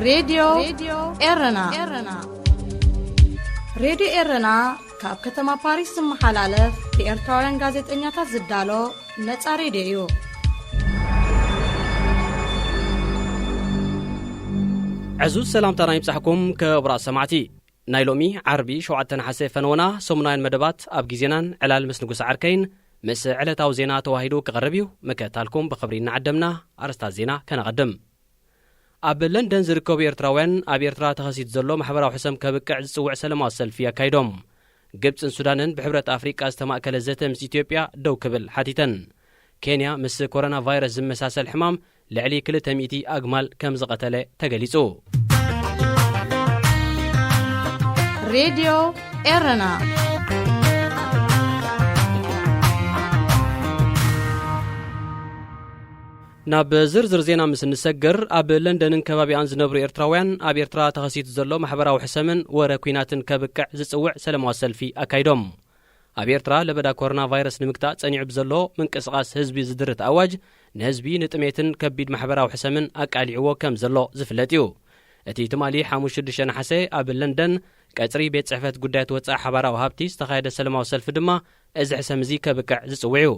ሬድዮ ኤረና። ሬድዮ ኤረና ካብ ከተማ ፓሪስ ዝመሓላለፍ ብኤርትራውያን ጋዜጠኛታት ዝዳሎ ነጻ ሬድዮ እዩ። ዕዙዝ ሰላምታና ይብጻሕኩም ክቡራት ሰማዕቲ። ናይ ሎሚ ዓርቢ ሸውዓተ ነሓሰ ፈነወና ሰሙናውያን መደባት ኣብ ግዜናን ዕላል ምስ ንጉስ ዓርከይን ምስ ዕለታዊ ዜና ተዋሂዱ ክቐርብ እዩ። ምክትታልኩም ብኽብሪ እናዓደምና ኣርእስታት ዜና ከነቐድም። ኣብ ለንደን ዝርከቡ ኤርትራውያን ኣብ ኤርትራ ተኸሲቱ ዘሎ ማሕበራዊ ሕሰም ከብቅዕ ዝጽውዕ ሰለማዊ ሰልፊ ኣካይዶም። ግብጽን ሱዳንን ብሕብረት ኣፍሪቃ ዝተማእከለ ዘተ ምስ ኢትዮጵያ ደው ክብል ሓቲተን። ኬንያ ምስ ኮሮና ቫይረስ ዝመሳሰል ሕማም ልዕሊ ክልተ ሚእቲ ኣግማል ከም ዝቐተለ ተገሊጹ። ሬድዮ ኤረና። ናብ ዝርዝር ዜና ምስ እንሰግር፣ ኣብ ለንደንን ከባቢኣን ዝነብሩ ኤርትራውያን ኣብ ኤርትራ ተኸሲቱ ዘሎ ማሕበራዊ ሕሰምን ወረ ኲናትን ከብቅዕ ዝጽውዕ ሰለማዊ ሰልፊ ኣካይዶም። ኣብ ኤርትራ ለበዳ ኮሮና ቫይረስ ንምግታእ ጸኒዑ ብዘሎ ምንቅስቓስ ህዝቢ ዝድርት ኣዋጅ ንህዝቢ ንጥሜትን ከቢድ ማሕበራዊ ሕሰምን ኣቃሊዕዎ ከም ዘሎ ዝፍለጥ እዩ። እቲ ትማሊ ሓሙስ ሽዱሽተ ነሓሰ ኣብ ለንደን ቀጽሪ ቤት ጽሕፈት ጉዳያት ወጻኢ ሓባራዊ ሃብቲ ዝተኻየደ ሰለማዊ ሰልፊ ድማ እዚ ሕሰም እዚ ከብቅዕ ዝጽውዕ እዩ።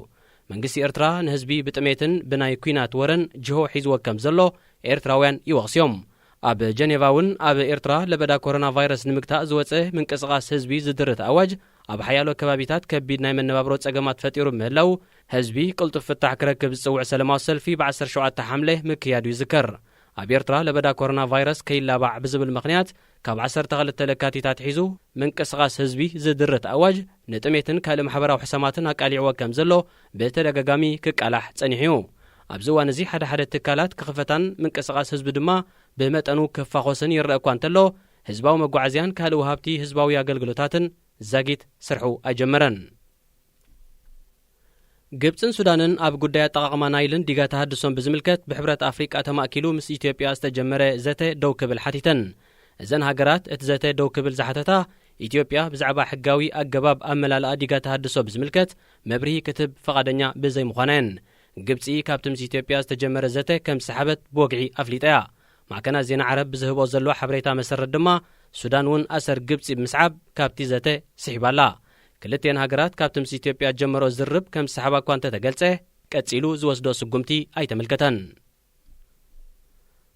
መንግስቲ ኤርትራ ንህዝቢ ብጥሜትን ብናይ ኲናት ወረን ጅሆ ሒዝዎ ከም ዘሎ ኤርትራውያን ይወቕስዮም። ኣብ ጀኔቫ እውን ኣብ ኤርትራ ለበዳ ኮሮና ቫይረስ ንምግታእ ዝወጸ ምንቅስቓስ ህዝቢ ዝድርት ኣዋጅ ኣብ ሓያሎ ከባቢታት ከቢድ ናይ መነባብሮ ጸገማት ፈጢሩ ምህላው፣ ህዝቢ ቅልጡፍ ፍታሕ ክረክብ ዝጽውዕ ሰለማዊ ሰልፊ ብ ዓሰርተ ሸውዓተ ሓምለ ምክያዱ ይዝከር። ኣብ ኤርትራ ለበዳ ኮሮና ቫይረስ ከይላባዕ ብዝብል ምኽንያት ካብ ዓሰርተ ክልተ ለካቲት ኣትሒዙ ምንቅስቓስ ህዝቢ ዝድርት ኣዋጅ ንጥሜትን ካልእ ማሕበራዊ ሕሰማትን ኣቃሊዕዎ ከም ዘሎ ብተደጋጋሚ ክቃላሕ ጸኒሑ እዩ። ኣብዚ እዋን እዚ ሓደ ሓደ ትካላት ክኽፈታን ምንቅስቓስ ህዝቢ ድማ ብመጠኑ ክፋኾስን ይረአ እኳ እንተሎ፣ ህዝባዊ መጓዓዝያን ካልእ ወሃብቲ ህዝባዊ ኣገልግሎታትን ዛጊት ስርሑ ኣይጀመረን። ግብጽን ሱዳንን ኣብ ጉዳይ ኣጠቓቕማ ናይልን ዲጋ ተሃድሶን ብዝምልከት ብሕብረት ኣፍሪቃ ተማእኪሉ ምስ ኢትዮጵያ ዝተጀመረ ዘተ ደው ክብል ሓቲተን። እዘን ሃገራት እቲ ዘተ ደው ክብል ዝሓተታ፣ ኢትዮጵያ ብዛዕባ ሕጋዊ ኣገባብ ኣመላልኣ ዲጋ ተሃድሶ ብዝምልከት መብርሂ ክትህብ ፍቓደኛ ብዘይምዃና እየን። ግብጺ ካብቲ ምስ ኢትዮጵያ ዝተጀመረ ዘተ ከም ዝሰሓበት ብወግዒ ኣፍሊጣ እያ። ማዕከናት ዜና ዓረብ ብዝህቦ ዘሎ ሓበሬታ መሰረት ድማ፣ ሱዳን እውን ኣሰር ግብጺ ብምስዓብ ካብቲ ዘተ ስሒባ ኣላ። ክልቲኤን ሃገራት ካብቲ ምስ ኢትዮጵያ ዝጀመሮ ዝርርብ ከም ዝሰሓባ እኳ እንተተገልጸ፣ ቀጺሉ ዝወስዶ ስጉምቲ ኣይተመልከተን።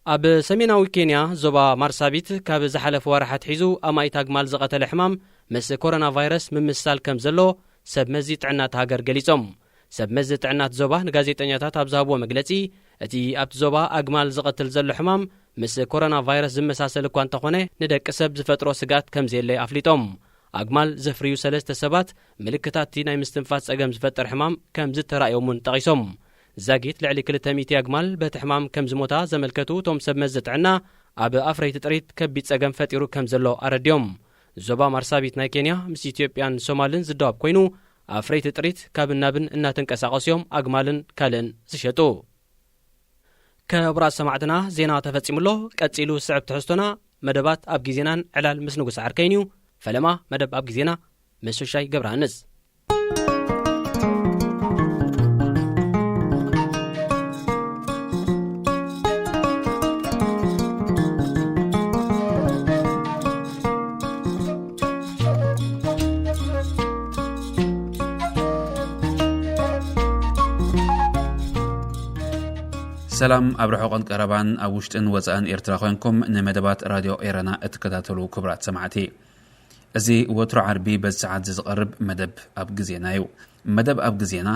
ኣብ ሰሜናዊ ኬንያ ዞባ ማርሳቢት ካብ ዝሓለፈ ወርሒ ኣትሒዙ ኣማኢት ኣግማል ዝቐተለ ሕማም ምስ ኮሮና ቫይረስ ምምስሳል ከም ዘሎ ሰብ መዚ ጥዕና እታ ሃገር ገሊጾም። ሰብ መዚ ጥዕና እቲ ዞባ ንጋዜጠኛታት ኣብ ዝሃብዎ መግለጺ፣ እቲ ኣብቲ ዞባ ኣግማል ዝቐትል ዘሎ ሕማም ምስ ኮሮና ቫይረስ ዝመሳሰል እኳ እንተኾነ፣ ንደቂ ሰብ ዝፈጥሮ ስግኣት ከም ዘየለ ኣፍሊጦም። ኣግማል ዘፍርዩ ሰለስተ ሰባት ምልክታት እቲ ናይ ምስትንፋስ ጸገም ዝፈጥር ሕማም ከም ዝተራእዮም እውን ጠቒሶም። ዛጊት ልዕሊ ክልተ ሚእቲ ኣግማል በቲ ሕማም ከም ዝሞታ ዘመልከቱ እቶም ሰብ መዚ ጥዕና፣ ኣብ ኣፍረይቲ ጥሪት ከቢድ ጸገም ፈጢሩ ከም ዘሎ ኣረድዮም። ዞባ ማርሳቢት ናይ ኬንያ ምስ ኢትዮጵያን ሶማልን ዝዳወብ ኮይኑ፣ ኣፍረይቲ ጥሪት ካብን ናብን እናተንቀሳቐሱ እዮም ኣግማልን ካልእን ዝሸጡ። ክቡራት ሰማዕትና፣ ዜና ተፈጺሙ ኣሎ። ቀጺሉ ዝስዕብ ትሕዝቶና መደባት ኣብ ግዜናን ዕላል ምስ ንጉስ ዓርከይን እዩ። ፈለማ መደብ ኣብ ግዜና ምስ ሹሻይ ገብረሃንስ። ሰላም፣ ኣብ ርሑቕን ቀረባን ኣብ ውሽጥን ወጻእን ኤርትራ ኮይንኩም ንመደባት ራድዮ ኤረና እትከታተሉ ክቡራት ሰማዕቲ፣ እዚ ወትሩ ዓርቢ በዚ ሰዓት እዚ ዝቐርብ መደብ ኣብ ግዜና እዩ። መደብ ኣብ ግዜና፣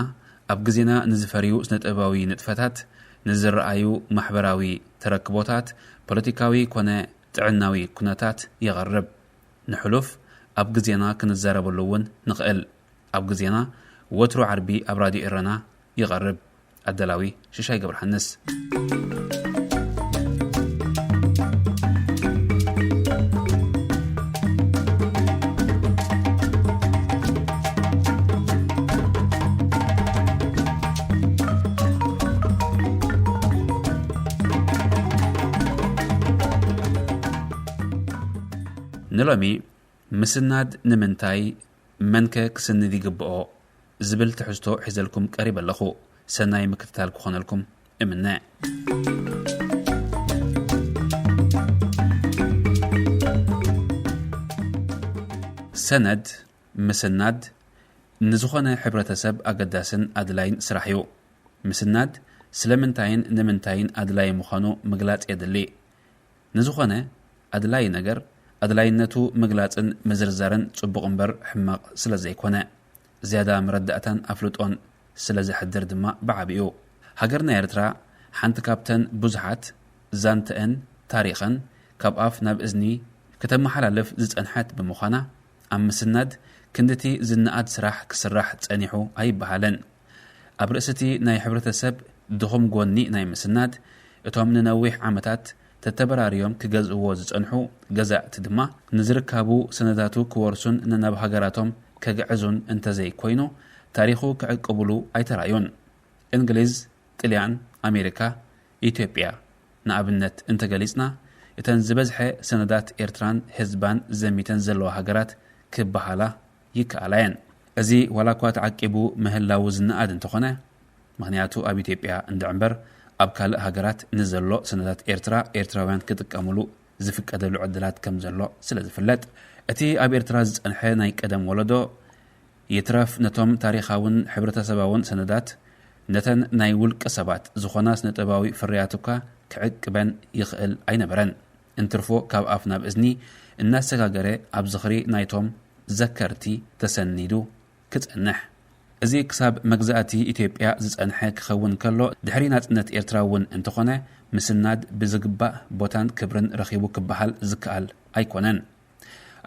ኣብ ግዜና ንዝፈርዩ ስነ-ጥበባዊ ንጥፈታት፣ ንዝረኣዩ ማሕበራዊ ተረክቦታት፣ ፖለቲካዊ ኮነ ጥዕናዊ ኩነታት የቕርብ። ንሕሉፍ ኣብ ግዜና ክንዛረበሉ እውን ንኽእል። ኣብ ግዜና ወትሩ ዓርቢ ኣብ ራድዮ ኤረና ይቐርብ። ኣዳላዊ ሽሻይ ገብረሃንስ። ንሎሚ ምስናድ ንምንታይ፣ መንከ ክስንድ ይግብኦ ዝብል ትሕዝቶ ሒዘልኩም ቀሪበ ኣለኹ። ሰናይ ምክትታል ክኾነልኩም እምነ። ሰነድ ምስናድ ንዝኾነ ሕብረተሰብ ኣገዳስን ኣድላይን ስራሕ እዩ። ምስናድ ስለምንታይን ንምንታይን ኣድላዪ ምዃኑ ምግላጽ የድሊ። ንዝኾነ ኣድላዪ ነገር ኣድላይነቱ ምግላጽን ምዝርዛርን ጽቡቕ እምበር ሕማቕ ስለ ዘይኮነ፣ ዝያዳ መረዳእታን ኣፍልጦን ስለ ዘሕድር ድማ ብዓቢኡ። ሃገርና ኤርትራ ሓንቲ ካብተን ብዙሓት ዛንተአን ታሪኸን ካብ ኣፍ ናብ እዝኒ ከተመሓላልፍ ዝጸንሐት ብምዃና፣ ኣብ ምስናድ ክንድቲ ዝነኣድ ስራሕ ክስራሕ ጸኒሑ ኣይበሃልን። ኣብ ርእሲ እቲ ናይ ሕብረተሰብ ድኹም ጎኒ ናይ ምስናድ፣ እቶም ንነዊሕ ዓመታት ተተበራርዮም ክገዝእዎ ዝጸንሑ ገዛእቲ ድማ፣ ንዝርካቡ ሰነዳቱ ክወርሱን ነናብ ሃገራቶም ከግዕዙን እንተዘይኮይኑ፣ ታሪኹ ክዕቅብሉ ኣይተራእዩን። እንግሊዝ፣ ጥልያን፣ ኣሜሪካ፣ ኢትዮጵያ ንኣብነት እንተገሊጽና፣ እተን ዝበዝሐ ሰነዳት ኤርትራን ህዝባን ዘሚተን ዘለዋ ሃገራት ክበሃላ ይከኣላ እየን። እዚ ዋላ እኳ ተዓቂቡ ምህላዉ ዝነኣድ እንተኾነ፣ ምኽንያቱ ኣብ ኢትዮጵያ እንድዕምበር ኣብ ካልእ ሃገራት ንዘሎ ሰነዳት ኤርትራ፣ ኤርትራውያን ክጥቀምሉ ዝፍቀደሉ ዕድላት ከም ዘሎ ስለ ዝፍለጥ፣ እቲ ኣብ ኤርትራ ዝጸንሐ ናይ ቀደም ወለዶ ይትረፍ ነቶም ታሪኻውን ሕብረተሰባውን ሰነዳት፣ ነተን ናይ ውልቂ ሰባት ዝኾና ስነ-ጥበባዊ ፍርያት እኳ ክዕቅበን ይኽእል ኣይነበረን። እንትርፎ ካብ ኣፍ ናብ እዝኒ እናሰጋገረ ኣብ ዝኽሪ ናይቶም ዘከርቲ ተሰኒዱ ክጸንሕ። እዚ ክሳብ መግዛእቲ ኢትዮጵያ ዝጸንሐ ክኸውን ከሎ፣ ድሕሪ ናጽነት ኤርትራ እውን እንተኾነ፣ ምስናድ ብዝግባእ ቦታን ክብርን ረኺቡ ክበሃል ዝከኣል ኣይኮነን።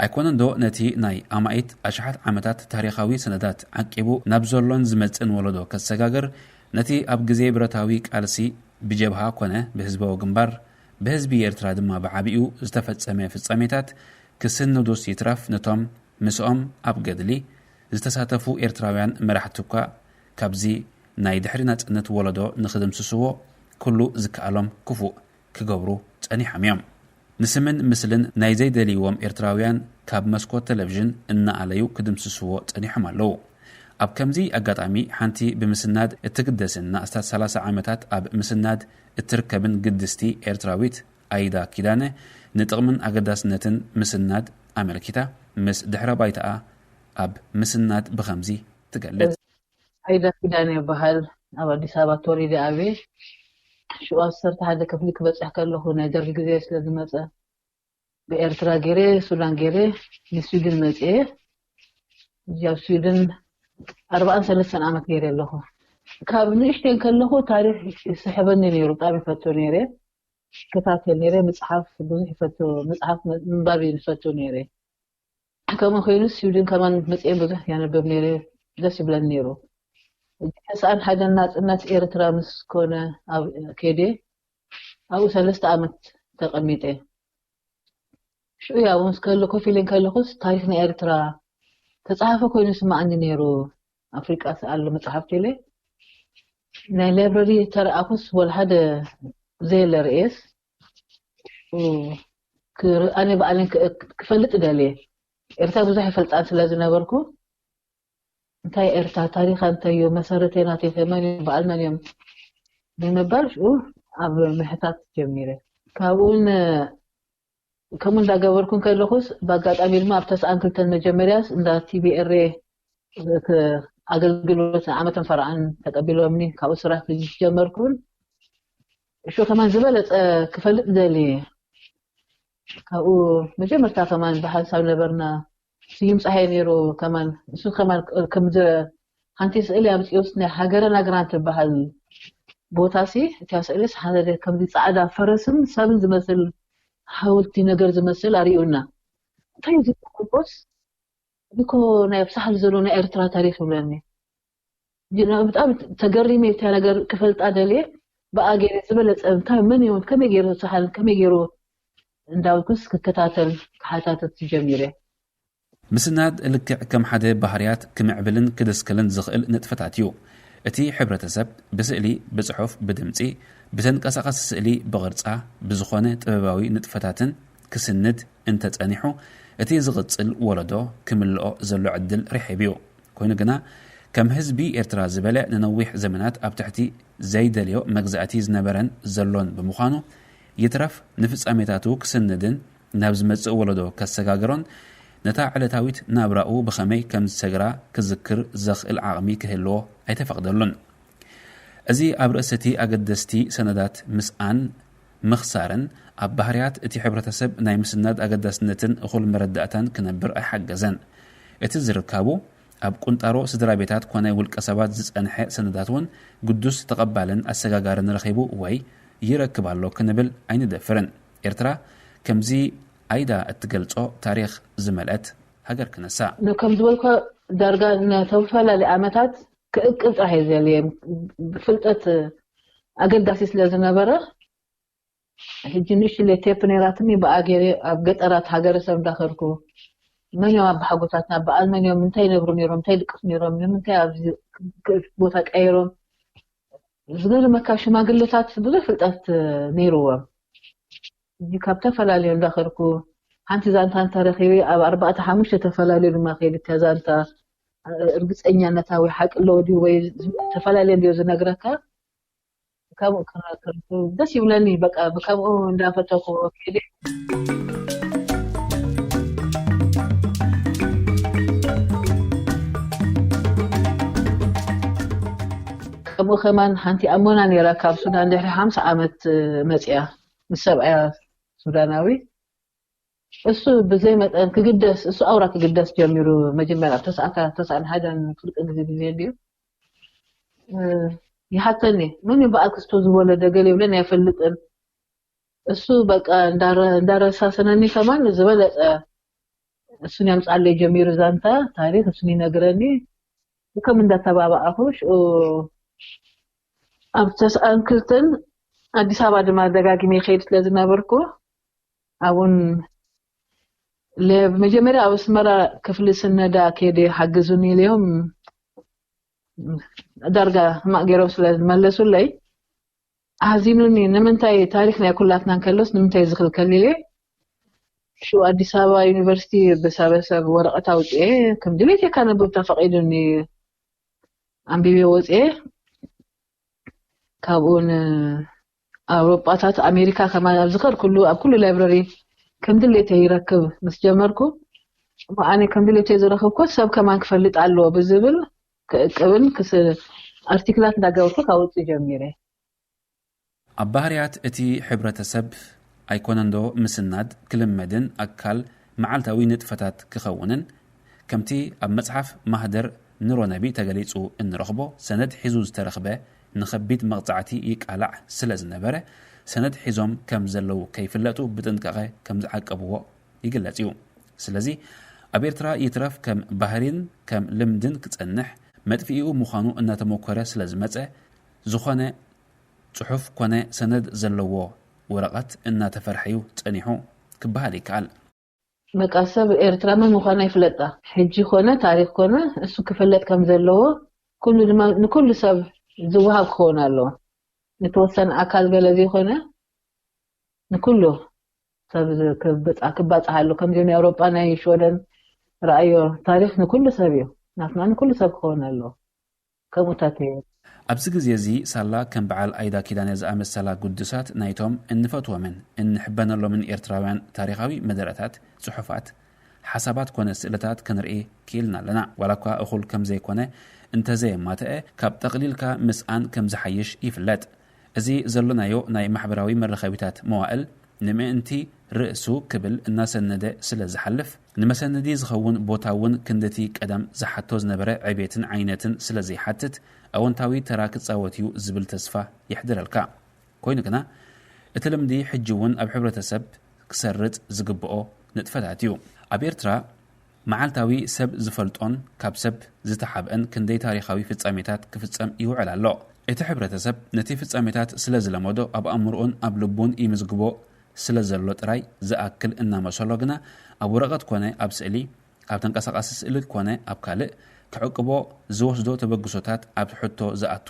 ኣይኮነን ዶ ነቲ ናይ ኣማኢት ኣሽሓት ዓመታት ታሪኻዊ ሰነዳት ዓቂቡ ናብ ዘሎን ዝመጽእን ወለዶ ከሰጋግር፣ ነቲ ኣብ ግዜ ብረታዊ ቃልሲ ብጀብሃ ኮነ ብህዝባዊ ግንባር፣ ብህዝቢ ኤርትራ ድማ ብዓቢኡ ዝተፈጸመ ፍጻሜታት ክስንዱስ ይትረፍ ነቶም ምስኦም ኣብ ገድሊ ዝተሳተፉ ኤርትራውያን መራሕቲ እኳ ካብዚ ናይ ድሕሪ ናጽነት ወለዶ ንኽድምስስዎ ኩሉ ዝከኣሎም ክፉእ ክገብሩ ጸኒሖም እዮም። ንስምን ምስልን ናይ ዘይደልይዎም ኤርትራውያን ካብ መስኮት ቴሌቪዥን እናኣለዩ ክድምስስዎ ጸኒሖም ኣለዉ። ኣብ ከምዚ ኣጋጣሚ ሓንቲ ብምስናድ እትግደስን ንኣስታት ሰላሳ ዓመታት ኣብ ምስናድ እትርከብን ግድስቲ ኤርትራዊት ኣይዳ ኪዳነ ንጥቕምን ኣገዳስነትን ምስናድ ኣመልኪታ ምስ ድሕረ ባይታኣ ኣብ ምስናድ ብኸምዚ ትገልጽ። ኣይዳ ኪዳነ ይበሃል። ኣብ ኣዲስ ኣበባ ተወሊደ ዓብየ። ሽዑ ኣብ ዓሰርተ ሓደ ክፍሊ ክበጽሕ ከለኹ ናይ ደርጊ ግዜ ስለ ዝመጸ ብኤርትራ ገይረ፣ ሱዳን ገይረ ንስዊድን መጽየ። ሕጂ ኣብ ስዊድን ኣርባዓን ሰለስተን ዓመት ገይረ ኣለኹ። ካብ ንእሽተይ ከለኹ ታሪኽ ይስሕበኒ ነይሩ፣ ብጣዕሚ ይፈቱ ነይረ። ይከታተል ነይረ፣ መጽሓፍ ብዙሕ ይፈቱ፣ መጽሓፍ ምንባብ ይፈቱ ነይረ። ከምኡ ኮይኑ ስዊድን ከማን መጽኤ ብዙሕ ያነበብ ነይረ፣ ደስ ይብለኒ ነይሩ። ሕጂ ተስዓን ሓደን ናጽነት ኤርትራ ምስ ኮነ ኣብ ከይደ ኣብኡ ሰለስተ ዓመት ተቐሚጠ። ሽዑ ያው ምስ ከሎ ኮፍ ኢለ ከለኹስ ታሪኽ ናይ ኤርትራ ተጻሓፈ ኮይኑ ስማዓኒ ነይሩ። ኣፍሪቃ ስኣሉ መጽሓፍቲ ኢለ ናይ ላይብረሪ ተረኣኹስ ወላ ሓደ ዘየለ ርእየስ፣ እ፣ ክር-፣ ኣነ ባዕለይ ክ-፣ ክፈልጥ ደልየ። ኤርትራ ብዙሕ ይፈልጣን ስለ ዝነበርኩ፣ እንታይ ኤርትራ ታሪኻ እንታይ እዩ፣ መሰረተይ ናተይ ከ መን እዮም፣ በዓል መን እዮም ብምባል ሽዑ ኣብ ምሕታት ጀሚረ። ካብኡን ከምኡ እንዳገበርኩ ከለኹስ ብኣጋጣሚ ድማ ኣብ ተስዓን ክልተን መጀመርያስ እንዳ ቲ ቢ ኤር ኤ ክ-፣ ኣገልግሎት ዓመትን ፈርዓን ተቀቢሎምኒ፣ ካብኡ ስራሕ ክጅምር ጀመርኩን። እሹ ከማን ዝበለጸ ክፈልጥ ደልየ። ካብኡ መጀመርታ ከማን ብሓንሳብ ነበርና፣ ስዩም ጸሃየ ነይሩ ከማን፣ እሱ ከማን ከም ዘ-፣ ሓንቲ ስእሊ ኣምጺኡስ ናይ ሃገረ ናግራን ትበሃል ቦታሲ፣ እታ ስእሊስ ሓደ ከምዚ ጻዕዳ ፈረስን ሰብን ዝመስል ሓወልቲ ነገር ዝመስል ኣርእዩና። እንታይ እዩ እዚ ቦስ? እዚ እኮ ናይ ኣብ ሳሕል ዘሎ ናይ ኤርትራ ታሪኽ ይብለኒ። ግን ብጣዕሚ ተገሪመ እታ ነገር ክፈልጣ ደልየ፣ ብኣ ገይረ ዝበለጸ እንታይ መን እዮም፣ ከመይ ገይሩ ሳሕል፣ ከመይ ገይሩ እንዳበልኩስ ክከታተል ክሓታተት ጀሚረ። ምስናድ ልክዕ ከም ሓደ ባህርያት ክምዕብልን ክድስክልን ዝኽእል ንጥፈታት እዩ። እቲ ሕብረተሰብ ብስእሊ፣ ብጽሑፍ፣ ብድምጺ፣ ብተንቀሳቓሲ ስእሊ፣ ብቕርጻ፣ ብዝኾነ ጥበባዊ ንጥፈታትን ክስንድ እንተጸኒሑ፣ እቲ ዝቕጽል ወለዶ ክምልኦ ዘሎ ዕድል ርሒብ እዩ። ኮይኑ ግና፣ ከም ህዝቢ ኤርትራ ዝበለ ንነዊሕ ዘመናት ኣብ ትሕቲ ዘይደልዮ መግዛእቲ ዝነበረን ዘሎን ብምዃኑ፣ ይትረፍ ንፍጻሜታቱ ክስንድን ናብ ዝመጽእ ወለዶ ከሰጋግሮን ነታ ዕለታዊት ናብራኡ ብኸመይ ከም ዝሰግራ ክዝክር ዘኽእል ዓቕሚ ክህልዎ ኣይተፈቕደሉን። እዚ ኣብ ርእሲ እቲ ኣገደስቲ ሰነዳት ምስኣን ምኽሳርን ኣብ ባህርያት እቲ ሕብረተሰብ ናይ ምስናድ ኣገዳስነትን እኹል መረዳእታን ክነብር ኣይሓገዘን። እቲ ዝርካቡ ኣብ ቁንጣሮ ስድራ ቤታት ኮነ ውልቀ ሰባት ዝጸንሐ ሰነዳት እውን ግዱስ ተቐባልን ኣሰጋጋርን ረኺቡ ወይ ይረክብ ኣሎ ክንብል ኣይንደፍርን። ኤርትራ ከምዚ ኣይዳ እትገልጾ ታሪኽ ዝመልአት ሃገር ክነሳ። ን-፣ ከም ዝበልኮ ዳርጋ ነቶም ዝተፈላለዩ ዓመታት ክእቅብ ጥራሕ እዩ ዘልየም። ብፍልጠት ኣገዳሲ ስለ ዝነበረ፣ ሕጂ ንእሽተይ ቴፕ ነይራትኒ፣ ብኣ ገይረ ኣብ ገጠራት ሃገረሰብ እንዳኸድኩ፣ መን እዮም ኣባሓጎታትና፣ በዓል መን እዮም፣ እንታይ ይነብሩ ነይሮም፣ እንታይ ይድቅሱ ነይሮም፣ ንምንታይ ኣብዚ ቦታ ቀይሮም፣ ዝገርመካ ሽማግለታት ብዙሕ ፍልጠት ነይርዎም። እዚ ካብ ተፈላለዩ እንዳኸድኩ ሓንቲ ዛንታ እንተረኺበ ኣብ ኣርባዕተ ሓሙሽተ ተፈላለዩ ድማ ከይድካ ዛንታ እርግፀኛነታ ወይ ሓቂ ኣለዎ ድዩ ወይ ተፈላለዩ ድዩ ዝነግረካ፣ ከምኡ ክረክብ ደስ ይብለኒ። በቃ ብከምኡ እንዳፈተኩ ከይደ። ከምኡ ከማን ሓንቲ ኣሞና ነይራ ካብ ሱዳን ድሕሪ ሓምሳ ዓመት መፅያ ምስ ሰብኣያ ሱዳናዊ። እሱ ብዘይ መጠን ክግደስ፣ እሱ ኣውራ ክግደስ ጀሚሩ። መጀመርያ ተስዓታ ተስዓን ሓደን ፍርቂ ግዜ ግዜ እንድዩ። እ፣ ይሓተኒ፣ "መን እዩ በዓል ክስቶ ዝወለደ?" ገለ ይብለኒ ኣይፈልጥን። እሱ በቃ እንዳረ-፣ እንዳረሳሰነኒ ከማን ዝበለጸ እሱን ያምጻለይ ጀሚሩ ዛንታ ታሪኽ እሱን ይነግረኒ። ከም እንዳተባባዕኹ ሽዑ ኣብ ተስዓን ክልተን ኣዲስ ኣበባ ድማ ደጋጊመ ይኸይድ ስለ ዝነበርኩ፣ ኣብኡን ለ-፣ መጀመርያ ኣብ ኣስመራ ክፍሊ ስነዳ ከይደ ሓግዙኒ ኢለዮም ዳርጋ ሕማቕ ገይሮም ስለ ዝመለሱለይ፣ ኣሕዚኑኒ። ንምንታይ ታሪኽ ናይ ኩላትና እንከሎስ ንምንታይ ዝኽልከል ኢለ፣ ሽዑ ኣዲስ ኣበባ ዩኒቨርሲቲ ብሰበሰብ ወረቐት ኣውፅኤ፣ ከም ድሌተይ ከነብብ ተፈቒዱኒ፣ ኣንቢበ ወፅኤ። ካብኡ ንኣውሮጳታት ኣሜሪካ ከማን ኣብ ዝኸድኩሉ ኣብ ኩሉ ላይብረሪ ከም ድሌተይ ይረክብ ምስ ጀመርኩ፣ እሞ ኣነ ከም ድሌተይ ዝረኽብኮ ሰብ ከማን ክፈልጥ ኣለዎ ብዝብል ክእቅብን ክስ-፣ ኣርቲክላት እንዳገበርኩ ካውፅእ ጀሚረ። ኣብ ባህርያት እቲ ሕብረተሰብ ኣይኮነንዶ ምስናድ ክልመድን ኣካል መዓልታዊ ንጥፈታት ክኸውንን፣ ከምቲ ኣብ መጽሓፍ ማህደር ንሮነቢ ተገሊጹ እንረኽቦ፣ ሰነድ ሒዙ ዝተረኽበ ንኸቢድ መቕጻዕቲ ይቃላዕ ስለ ዝነበረ፣ ሰነድ ሒዞም ከም ዘለዉ ከይፍለጡ ብጥንቃቐ ከም ዝዓቀብዎ ይግለጽ እዩ። ስለዚ ኣብ ኤርትራ ይትረፍ ከም ባህሪን ከም ልምድን ክጸንሕ፣ መጥፍኢኡ ምዃኑ እናተመኮረ ስለ ዝመጸ፣ ዝኾነ ጽሑፍ ኮነ ሰነድ ዘለዎ ወረቐት እናተፈርሐዩ ጸኒሑ ክበሃል ይከኣል። በቃ ሰብ ኤርትራ መን ምዃኑ ኣይፍለጣ። ሕጂ ኮነ ታሪኽ ኮነ እሱ ክፍለጥ ከም ዘለዎ፣ ኩሉ ድማ ንኩሉ ሰብ ዝወሃብ ክኸውን ኣለዎ። ንተወሰነ ኣካል ገለ ዘይኮነ ንኩሉ ሰብ ዝ-፣ ክብጻ-፣ ክባጻሕ ኣሎ። ከምዚ ናይ ኣውሮጳ ናይ ሽወደን ረኣዮ፣ ታሪኽ ንኩሉ ሰብ እዩ። ናትና ንኩሉ ሰብ ክኸውን ኣለዎ። ከምኡታት እዩ። ኣብዚ ግዜ እዚ ሳላ ከም በዓል ኣይዳ ኪዳነ ዝኣመሰላ ግዱሳት ናይቶም እንፈትዎምን እንሕበነሎምን ኤርትራውያን ታሪኻዊ መደረታት፣ ጽሑፋት፣ ሓሳባት ኮነ ስእልታት ክንርኢ ክኢልና ኣለና። ዋላ እኳ እኹል ከም ዘይኮነ እንተዘየማትአ፣ ካብ ጠቕሊልካ ምስኣን ከም ዝሓይሽ ይፍለጥ። እዚ ዘሎናዮ ናይ ማሕበራዊ መራኸቢታት መዋእል ንምእንቲ ርእሱ ክብል እናሰነደ ስለ ዝሓልፍ፣ ንመሰነዲ ዝኸውን ቦታ እውን ክንድቲ ቀደም ዝሓቶ ዝነበረ ዕቤትን ዓይነትን ስለ ዘይሓትት፣ ኣወንታዊ ተራ ክጻወት እዩ ዝብል ተስፋ የሕድረልካ። ኮይኑ ግና፣ እቲ ልምዲ ሕጂ እውን ኣብ ሕብረተሰብ ክሰርጽ ዝግብኦ ንጥፈታት እዩ። ኣብ ኤርትራ፣ መዓልታዊ ሰብ ዝፈልጦን ካብ ሰብ ዝተሓብአን ክንደይ ታሪኻዊ ፍጻሜታት ክፍጸም ይውዕል ኣሎ። እቲ ሕብረተሰብ ነቲ ፍጻሜታት ስለ ዝለመዶ፣ ኣብ ኣእምሮኡን ኣብ ልቡን ይምዝግቦ ስለ ዘሎ ጥራይ ዝኣክል እናመሰሎ ግና፣ ኣብ ወረቐት ኮነ ኣብ ስእሊ፣ ኣብ ተንቀሳቓሲ ስእሊ ኮነ ኣብ ካልእ ክዕቅቦ ዝወስዶ ተበግሶታት ኣብ ሕቶ ዝኣቱ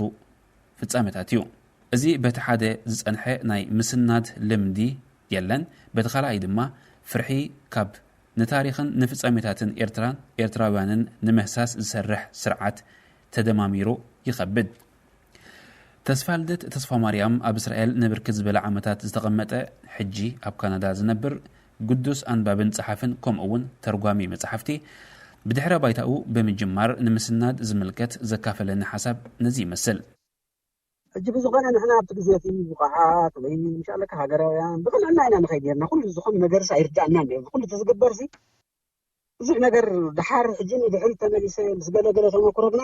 ፍጻሜታት እዩ። እዚ በቲ ሓደ ዝጸንሐ ናይ ምስናድ ልምዲ የለን፣ በቲ ካልኣይ ድማ ፍርሒ ካብ ንታሪኽን ንፍጻሜታትን ኤርትራን ኤርትራውያንን ንምህሳስ ዝሰርሕ ስርዓት ተደማሚሩ ይኸብድ። ተስፋልደት ተስፋማርያም ኣብ እስራኤል ንብርክት ዝበለ ዓመታት ዝተቐመጠ፣ ሕጂ ኣብ ካናዳ ዝነብር ግዱስ ኣንባብን ጸሓፍን ከምኡ እውን ተርጓሚ መጽሓፍቲ ብድሕረ ባይታኡ ብምጅማር ንምስናድ ዝምልከት ዘካፈለኒ ሓሳብ ነዚ ይመስል። ሕጂ ብዝኾነ ንሕና ኣብቲ ግዜ እቲ ብቑዓት ወይ ምሻለካ ሃገራውያን ብቕንዕና ኢና ንኸይድ ነርና። ኩሉ ዝኾነ ነገርስ ኣይርዳእናን ነይሩ። ኩሉ እቲ ዝግበርሲ ብዙሕ ነገር ድሓር ሕጂ ንድሕሪ ተመሊሰ ምስ ገለገለ ተመክሮ ግና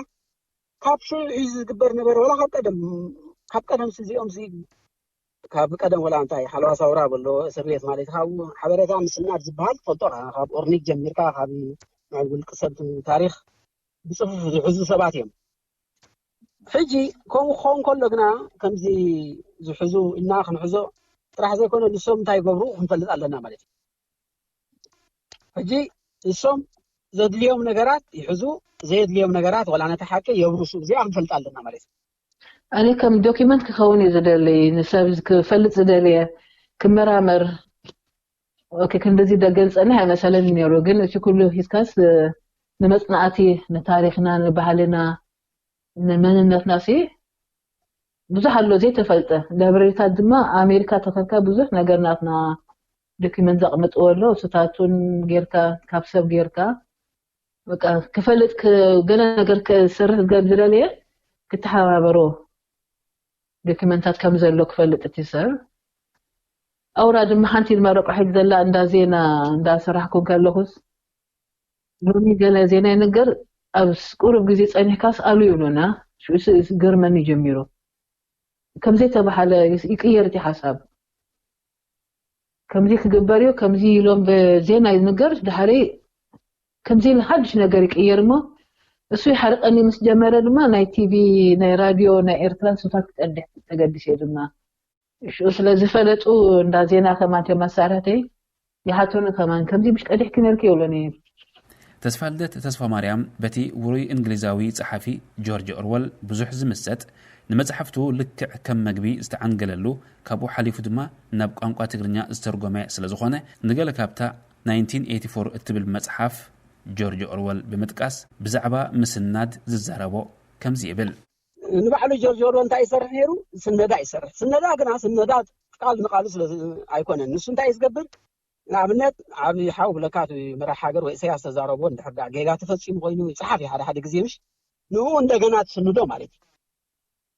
ካብ ሽዑ እዩ ዝግበር ነበረ። ወላ ካብ ቀደም ካብ ቀደም እዚኦም ካብ ቀደም ወላ እንታይ ሓለዋ ሳውራ በሎ እስር ቤት ማለት ካብ ሓበሬታ ምስናድ ዝበሃል ትፈልጦ ካብ ኦርኒክ ጀሚርካ ካብ ናይ ውልቂ ሰብ ታሪክ ብፅሑፍ ዝሕዙ ሰባት እዮም። ሕጂ ከምኡ ክኸውን ከሎ ግና ከምዚ ዝሕዙ እና ክንሕዞ ጥራሕ ዘይኮነ ንሶም እንታይ ይገብሩ ክንፈልጥ ኣለና ማለት እዩ። ሕጂ ንሶም ዘድልዮም ነገራት ይሕዙ፣ ዘየድልዮም ነገራት ዋላ ነቲ ሓቂ የብርሱ። እዚኣ ክንፈልጥ ኣለና ማለት እዩ። ኣነ ከም ዶኪመንት ክኸውን እዩ ዝደሊ ንሰብ ክፈልጥ ዝደልየ ክመራመር ክንድዚ ደገን ፀኒሕ ኣይመሰለን ነይሩ። ግን እቲ ኩሉ ሂዝካስ ንመፅናዕቲ ንታሪክና ንባህልና ንመንነትና ሲ ብዙሕ ኣሎ ዘይተፈልጠ። ላይብረሪታት ድማ ኣሜሪካ ተኸድካ ብዙሕ ነገር ናትና ዶኪመንት ዘቕምጥዎ ኣሎ። እሱታቱን ጌርካ ካብ ሰብ ጌርካ በቃ ክፈልጥ ገለ ነገር ክሰርሕ ዝደለየ ክተሓባበሮ ዶኪመንታት ከም ዘሎ ክፈልጥ እቲ ሰብ ኣውራ ድማ ሓንቲ ድማ ረቋሒት ዘላ እንዳ ዜና እንዳሰራሕኩ ከለኹስ ሎሚ ገለ ዜና ይንገር ኣብ ቁሩብ ግዜ ጸኒሕካስ ኣሉ ይብሉና። ሽዑ ገርመኒ ጀሚሩ። ከምዘይ ተባሃለ ይቅየር እቲ ሓሳብ። ከምዚ ክግበር እዩ ከምዚ ኢሎም ብዜና ይንገር ድሓሪ ከምዚ ኢሉ ሓድሽ ነገር ይቅየር እሞ እሱ ይሓርቀኒ ምስ ጀመረ ድማ ናይ ቲቪ ናይ ራድዮ ናይ ኤርትራን ስታት ክቀድሕ ተገዲሰ ድማ ሽኡ ስለ ዝፈለጡ እንዳ ዜና ከማን ተ መሳርሕተይ ይሓቱኒ ከማን ከምዚ ምሽ ቀዲሕኪ ነርኪ ይብሉኒ። ተስፋልደት ተስፋማርያም በቲ ውሩይ እንግሊዛዊ ጸሓፊ ጆርጅ ኦርወል ብዙሕ ዝምሰጥ ንመጽሓፍቱ ልክዕ ከም መግቢ ዝተዓንገለሉ ካብኡ ሓሊፉ ድማ ናብ ቋንቋ ትግርኛ ዝተርጎመ ስለ ዝኾነ ንገለ ካብታ ናይንቲን ኤይቲ ፎር እትብል መጽሓፍ ጆርጅ ኦርወል ብምጥቃስ ብዛዕባ ምስናድ ዝዛረቦ ከምዚ ይብል። ንባዕሉ ጆርጅ ኦርወል እንታይ ይሰርሕ ነይሩ? ስነዳ ይሰርሕ። ስነዳ ግና ስነዳ ቃል ንቃሉ ስለ ኣይኮነን። ንሱ እንታይ እዩ ዝገብር? ንኣብነት ዓብዪ ሓው ብለካ እቲ መራሕ ሃገር ወይ ኢሳያስ ተዛረቦ እንድሕር ዳ ጌጋ ተፈፂሙ ኮይኑ ይፅሓፍ እዩ ሓደ ሓደ ግዜ ምሽ ንኡ እንደገና ትስንዶ ማለት እዩ።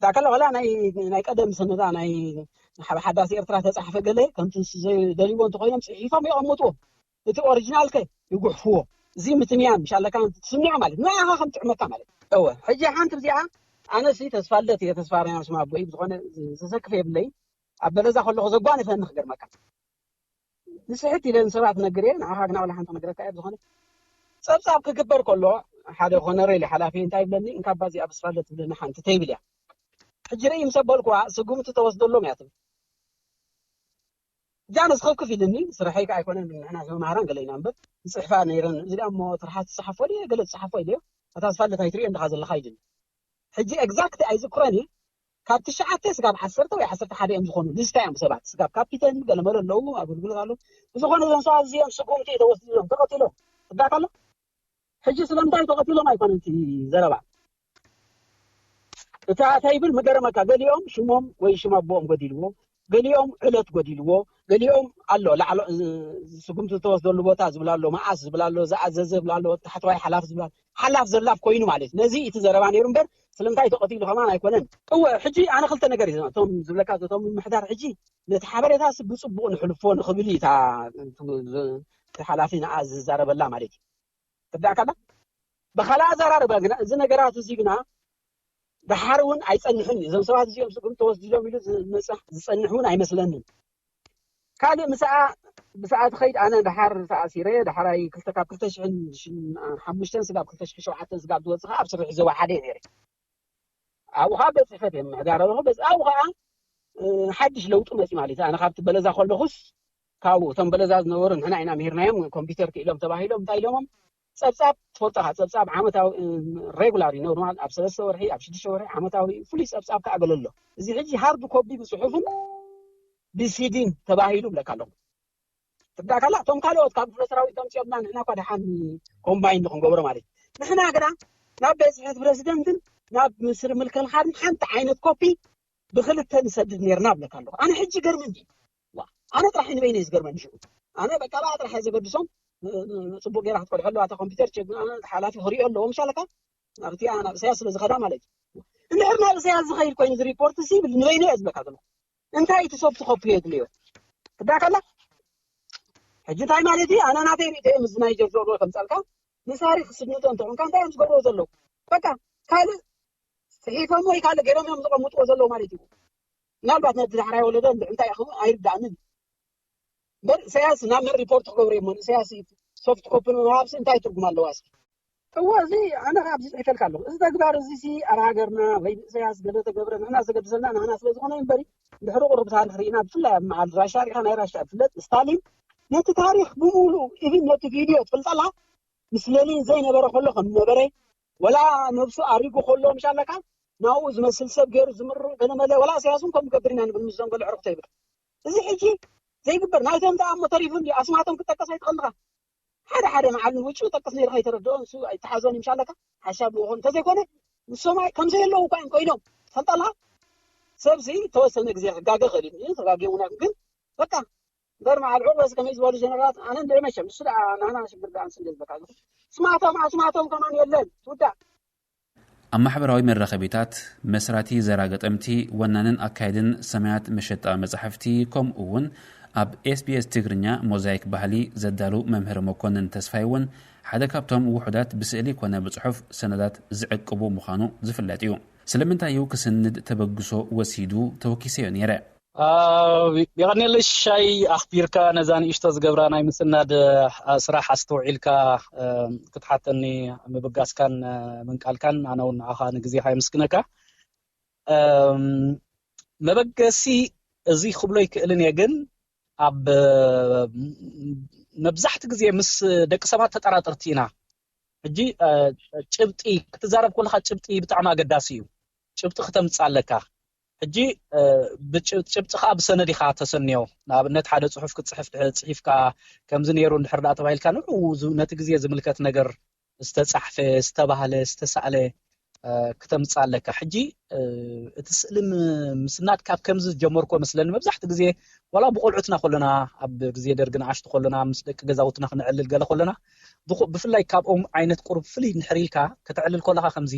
ዳከላ ዋላ ናይ ናይ ቀደም ስነዳ ናይ ሓዳስ ኤርትራ ተፃሕፈ ገለ ከምቲ ንሱ ዘይደልይዎ እንተኮይኖም ፅሒፎም የቐምጥዎ። እቲ ኦሪጂናል ከ ይጉሕፍዎ። እዚ ምትንያን ምሽ ኣለካ ትስምዖ ማለት ንዓኻ ከም ጥዕመካ ማለት እወ። ሕጂ ሓንቲ እዚኣ ኣነሲ ተስፋ ልደት እየ ተስፋ ርያም ስማ ኣቦይ ብዝኾነ ዘሰክፍ የብለይ ኣብ በለዛ ከለኹ ዘጓነፈኒ ክገርመካ ንስሕት ኢለ ንሰባት ነግር እየ ንዓኻ ግና ወላ ሓንቲ ክነግረካ እየ ብዝኾነ ፀብፃብ ክግበር ከሎ ሓደ ኮነሬል ሓላፊ እንታይ ይብለኒ እንካባ እዚኣ ብስፋለ ትብለኒ ሓንቲ ተይብል እያ ሕጂ ርኢ ምስ ኣበልኩዋ ስጉምቲ ተወስደሎም እያ ትብል እዚኣ ነዚ ከፍክፍ ኢልኒ ስርሐይ ከዓ ኣይኮነን ንሕና መምሃራን ገለ ኢና እምበር ንፅሕፋ ነይረን እዚ ደኣ እሞ ትርሓት ትፅሓፎ ድየ ገለ ትፅሓፎ ኢለዮ እታ ስፋለ እንታይ ትሪኦ እንድኻ ዘለኻ ኢልኒ ሕጂ exact ኣይዝክሮን እየ ካብ ትሽዓተ ስጋብ ዓሰርተ ወይ ዓሰርተ ሓደ እዮም ዝኾኑ ልስታ እዮም ሰባት ስጋብ ካፒተን ገለመለ ኣለዉ ኣገልግሎት ኣለዉ ብዝኾነ እዞም ሰባት እዚኦም ስጉምቲ ተወሲዶም ተቐቲሎም ትዳካ ኣሎ ሕጂ ስለምንታይ ተቐቲሎም ኣይኮነን እቲ ዘረባ እታ ተይብል ምገረመካ ገሊኦም ሽሞም ወይ ሽም ኣቦኦም ጎዲልዎ ገሊኦም ዕለት ጎዲልዎ ገሊኦም ኣሎ ላዕሎ ስጉምቲ ዝተወስደሉ ቦታ ዝብል ኣሎ መዓስ ዝብል ኣሎ ዝኣዘዘ ዝብል ኣሎ ታሕተዋይ ሓላፍ ዝብል ሓላፍ ዘላፍ ኮይኑ ማለት ነዚ እቲ ዘረባ ነይሩ እምበር ስለምንታይ ተቐቲሉ ከማን ኣይኮነን እወ ሕጂ ኣነ ክልተ ነገር እዩ እቶም ዝብለካ እቶም ምምሕዳር ሕጂ ነቲ ሓበሬታ ብፅቡቅ ንሕልፎ ንክብል እዩ እቲ ሓላፊ ንዓ ዝዛረበላ ማለት እዩ ትርዳእካና ብካልእ ኣዘራርባ ግና እዚ ነገራት እዚ ግና ደሓር እውን ኣይፀንሕን እዩ እዞም ሰባት እዚኦም ስጉም ተወስዲሎም ኢሉ ዝመፅእ ዝፀንሕ እውን ኣይመስለንን ካልእ ምስኣ ብሰዓት ኸይድ ኣነ ደሓር ተኣሲረ ደሓራይ ክልተ ካብ ክልተ ሽሕን ሓሙሽተን ስጋብ ክልተ ሽሕን ሸውዓተን ስጋብ ዝወፅእ ከዓ ኣብ ስርሒ ዘዋ ሓደ ነይረ ኣብኡ ከዓ ቤት ፅሕፈት እዮም ምሕዳር ኣለኹ በዚ ኣብኡ ከዓ ሓድሽ ለውጢ መፂ ማለት እዩ ኣነ ካብቲ በለዛ ከለኹስ ካብኡ እቶም በለዛ ዝነበሩ ንሕና ኢና ምሂርናዮም ኮምፒውተር ክኢሎም ተባሂሎም እንታይ ኢሎሞም ፀብፃብ ትፈልጦ ካ ፀብፃብ ዓመታዊ ሬጉላር ኖርማል ኣብ ሰለስተ ወርሒ ኣብ ሽዱሽተ ወርሒ ዓመታዊ ፍሉይ ፀብፃብ ከዓ ገለ ኣሎ እዚ ሕጂ ሃርድ ኮፒ ብፅሑፍን ብሲዲን ተባሂሉ ብለካ ኣለኹ ትብዳ ካላ እቶም ካልኦት ካብ ክፍለ ሰራዊት ከምፂኦምና ንሕና እኳ ደሓን ኮምባይን ንክንገብሮ ማለት ንሕና ግና ናብ ቤት ፅሕፈት ፕረዚደንትን ናብ ምስሪ ምልክልኻልን ሓንቲ ዓይነት ኮፒ ብክልተ ንሰድድ ነርና ብለካ ኣለኹ ኣነ ሕጂ ገርምኒ ኣነ ጥራሕ ንበይነ ዝገርመኒ ሽዑ ኣነ በቃ ብኣ ጥራሕ እየ ዘገድሶም። ን- ን- ንፅቡቅ ጌራ ክትቆልሐ ኣለዋ። እታ ኮምፒውተር ቸክ ሓላፊ ክሪኦ ኣለዎ ምሻለካ። ኣብቲ ናብ እሰያስ ስለ ዝኸዳ ማለት እዩ። እንድሕር ናብ እሰያስ ዝኸይድ ኮይኑ ዝሪፖርት ሲ ንበይኑ እየ ዝበካ ዘለኹ። እንታይ እቲ ሶፍት ኮፒ የድልዮ? ትዳከላ ሕጂ እንታይ ማለት እዩ? ኣነ ናተይ ሪእቶ እየ። ምስ ናይ ጀርጆ ከምፃልካ ንሳሪ ክስድንቶ እንተኾንካ እንታይ እዮም ዝገብርዎ ዘለዉ? በቃ ካልእ ፅሒፎም ወይ ካልእ ገይሮም እዮም ዝቐምጥዎ ዘለዉ ማለት እዩ። ምናልባት ነቲ ዳሕራይ ወለዶ እንታይ ይኸውን ኣይርዳእንን። እምበር እሰያስ ናብ መን ሪፖርት ክገብሩ እዮም? እሰያስ ሶፍት ኮፒ ንምሃብሲ እንታይ ትርጉም ኣለዋ? እስኪ እወ፣ እዚ ኣነ ካብ ዝፅሒፈልካ ኣለኹ። እዚ ተግባር እዚ ሲ ኣብ ሃገርና ወይ ብእሰያስ ገለ ተገብረ ንሕና ዘገድሰና ንሕና ስለ ዝኾነ እምበሪ ድሕሪ ቁሩብ ታሪክ ርኢና ብፍላይ ኣብ መዓል ራሻ ሪኢኻ ናይ ራሻ ትፍለጥ ስታሊን ነቲ ታሪክ ብምሉኡ ኢቭን ነቲ ቪድዮ ትፈልጠላ ምስ ሌኒን ዘይነበረ ከሎ ከም ነበረ ወላ ነብሱ ኣሪጉ ከሎ ምሻለካ ናብኡ ዝመስል ሰብ ገይሩ ዝምርቕ ገለመለ ወላ እሰያስ እውን ከም ገብር ኢና ንብል ምስ ዘንገሉ ዕርክቶ ይብል። እዚ ሕጂ ዘይግበር ናይቶም ደኣ እሞ ተሪፉ እንዲ ኣስማቶም ክጠቀስ ኣይትኸልኻ ሓደ ሓደ መዓል ንውጭ ጠቅስ ነይርካ ይተረድኦ ንሱ ኣይተሓዞን ይምሻለካ ሓሳብ ንኾን እንተዘይኮነ ንሶም ኣይ- ከም ዘየለዉ እኳ እዮም ኮይኖም ፈልጠላ ሰብሲ ተወሰነ ግዜ ክጋገ ኽእል እዩ ተጋጊ እውን ግን በቃ እምበር መዓል ዑቅበስ ከመይ ዝበሉ ጀነራት ኣነ እንደ መቸም ንሱ ደኣ ናና ሽግር ደኣ ንስ እንደ ዝበካ ስማቶም ኣስማቶም ከማን የለን ትውዳእ ኣብ ማሕበራዊ መራኸቢታት መስራቲ ዘራ ገጠምቲ፣ ወናንን ኣካያድን ሰማያት መሸጣ መጻሕፍቲ፣ ከምኡ እውን ኣብ ኤስቢኤስ ትግርኛ ሞዛይክ ባህሊ ዘዳሉ መምህር መኮንን ተስፋይ እውን ሓደ ካብቶም ውሑዳት ብስእሊ ኮነ ብጽሑፍ ሰነዳት ዝዕቅቡ ምዃኑ ዝፍለጥ እዩ። ስለምንታይ እዩ ክስንድ ተበግሶ ወሲዱ? ተወኪሰዮ ነይረ። የቐኔለይ ሽሻይ ኣኽቢርካ ነዛ ንእሽቶ ዝገብራ ናይ ምስናድ ስራሕ ኣስተውዒልካ ክትሓተኒ ምብጋስካን ምንቃልካን ኣነ እውን ንዓኻ ንግዜኻ የምስግነካ። መበገሲ እዚ ክብሎ ይክእልን እየ ግን ኣብ መብዛሕቲ ግዜ ምስ ደቂ ሰባት ተጠራጠርቲ ኢና። ሕጂ ጭብጢ ክትዛረብ ከለካ ጭብጢ ብጣዕሚ ኣገዳሲ እዩ። ጭብጢ ክተምፅእ ኣለካ። ሕጂ ጭብጢ ከዓ ብሰነድ ኢካ ተሰንዮ። ንኣብነት ሓደ ፅሑፍ ክትፅሕፍ ድሕር ፅሒፍካ ከምዚ ነይሩ እንድሕር ደኣ ተባሂልካ ንዑ ነቲ ግዜ ዝምልከት ነገር ዝተፃሕፈ ዝተባህለ ዝተሳእለ ክተምፅእ ኣለካ። ሕጂ እቲ ስእሊ ምስናድ ካብ ከምዚ ዝጀመርኮ መስለኒ መብዛሕቲ ግዜ ዋላ ብቆልዑትና ከለና ኣብ ግዜ ደርጊ ንኣሽቱ ከለና ምስ ደቂ ገዛውትና ክነዕልል ገለ ከለና ብፍላይ ካብኦም ዓይነት ቁሩብ ፍልይ እንድሕር ኢልካ ከተዕልል ከለካ ከምዚ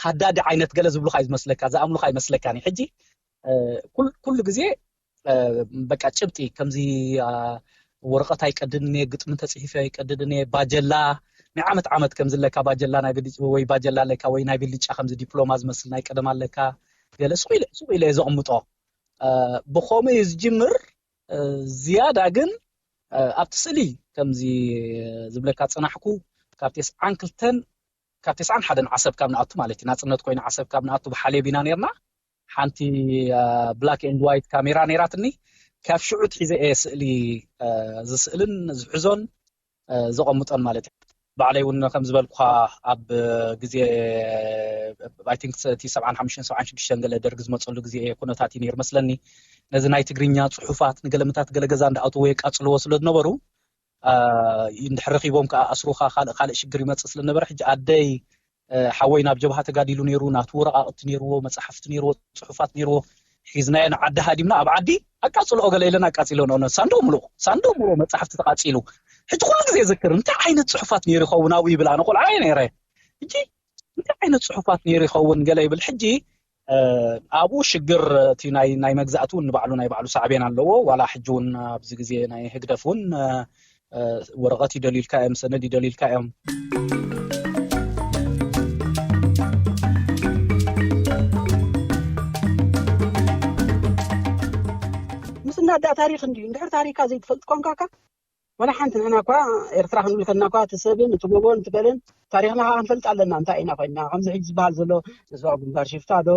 ሃዳዲ ዓይነት ገለ ዝብሉካ እዩ ዝመስለካ ዝኣምኑካ ይመስለካኒ ሕጂ ኩሉ ግዜ በቃ ጭብጢ ከምዚ ወረቐት ኣይቀድድን እየ ግጥሚ ተፅሒፈ ኣይቀድድን እየ ባጀላ ናይ ዓመት ዓመት ከምዚ ኣለካ ባጀላ ናይ ብልጭ ወይ ባጀላ ኣለካ ወይ ናይ ብልጫ ከምዚ ዲፕሎማ ዝመስል ናይ ቀደም ኣለካ ገለ ሱቕ ኢለ ሱቕ ኢለ እየ ዘቕምጦ ብኸምኡ እዩ ዝጅምር ዝያዳ ግን ኣብቲ ስእሊ ከምዚ ዝብለካ ፅናሕኩ ካብ ቴስዓን ክልተን ካብ ቴስዓን ሓደን ዓሰብ ካብ ንኣቱ ማለት እዩ ናፅነት ኮይኑ ዓሰብ ካብ ንኣቱ ብሓሌብ ኢና ነርና ሓንቲ black and white ካሜራ ነይራትኒ ካብ ሽዑ ትሒዘ እየ ስእሊ ዝስእልን ዝሕዞን ዘቐምጦን ማለት እዩ ባዕለይ እውን ከም ዝበልኩኻ ኣብ ግዜ I think እቲ ሰብዓን ሓሙሽተን ሰብዓን ሽዱሽተን ገለ ደርጊ ዝመፀሉ ግዜ ኩነታት እዩ ነይሩ መስለኒ ነዚ ናይ ትግርኛ ፅሑፋት ንገለምታት ገለ ገዛ እንዳኣተዎ የቃፅልዎ ስለ ዝነበሩ እንድሕር ረኺቦም ከዓ ኣስሩኻ ካልእ ካልእ ሽግር ይመፅእ ስለነበረ ሕጂ ኣደይ ሓወይ ናብ ጀብሃ ተጋዲሉ ነይሩ ናቱ ወረቃቅቲ ነይርዎ መፅሓፍቲ ነይርዎ ፅሑፋት ነይርዎ ሒዝናዮ ንዓዲ ሃዲምና ኣብ ዓዲ ኣቃፅልኦ ገለ ኢለን ኣቃፂሎ ንሆነ ሳንዱቅ ምልኡ ሳንዱቅ ምልኡ መፅሓፍቲ ተቃፂሉ ሕጂ ኩሉ ግዜ ዝክር እንታይ ዓይነት ፅሑፋት ነይሩ ይኸውን ኣብኡ ይብል ኣነ ቆልዓ እየ ነይረ ሕጂ እንታይ ዓይነት ፅሑፋት ነይሩ ይኸውን ገለ ይብል ሕጂ ኣብኡ ሽግር እቲ ናይ ናይ መግዛእቲ እውን ንባዕሉ ናይ ባዕሉ ሳዕቤን ኣለዎ ዋላ ሕጂ እውን ኣብዚ ግዜ ናይ ህግደፍ እውን ወረቐት ይደልዩልካ እዮም ሰነድ ይደልዩልካ እዮም ምስናዳ ታሪክ እንድዩ እንድሕር ታሪካ ዘይትፈልጥ ኮንካካ ዋላ ሓንቲ ንሕና እኳ ኤርትራ ክንብል ከና እኳ እቲ ሰብን እቲ ጎቦን እቲ ገለን ታሪክና ከዓ ክንፈልጥ ኣለና እንታይ ኢና ኮይና ከምዚ ሕጂ ዝበሃል ዘሎ ንስዋ ግንባር ሽፍታ ዶ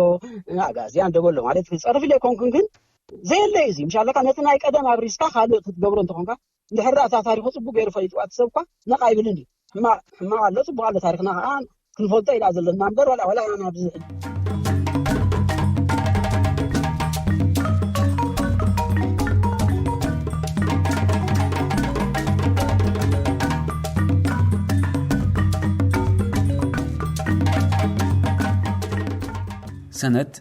ኣጋዚያን ዶ በሎ ማለት ክፀርፍ ኢለ ኣይኮንኩን ግን ዘየለ እዩ እዚ ምሻለካ ነቲ ናይ ቀደም ኣብሪስካ ካልእ ክትገብሮ እንተኾንካ እንድሕር ደኣ እታ ታሪኹ ፅቡቅ ገይሩ ፈሊጥዋ እቲ ሰብ እኳ ነቕ ኣይብልን እዩ ሕማቕ ኣሎ ፅቡቅ ኣሎ ታሪክና ከዓ ክንፈልጦ ኢና ዘለና እምበር ዋላ ዋላ ናብዚ ሰነድ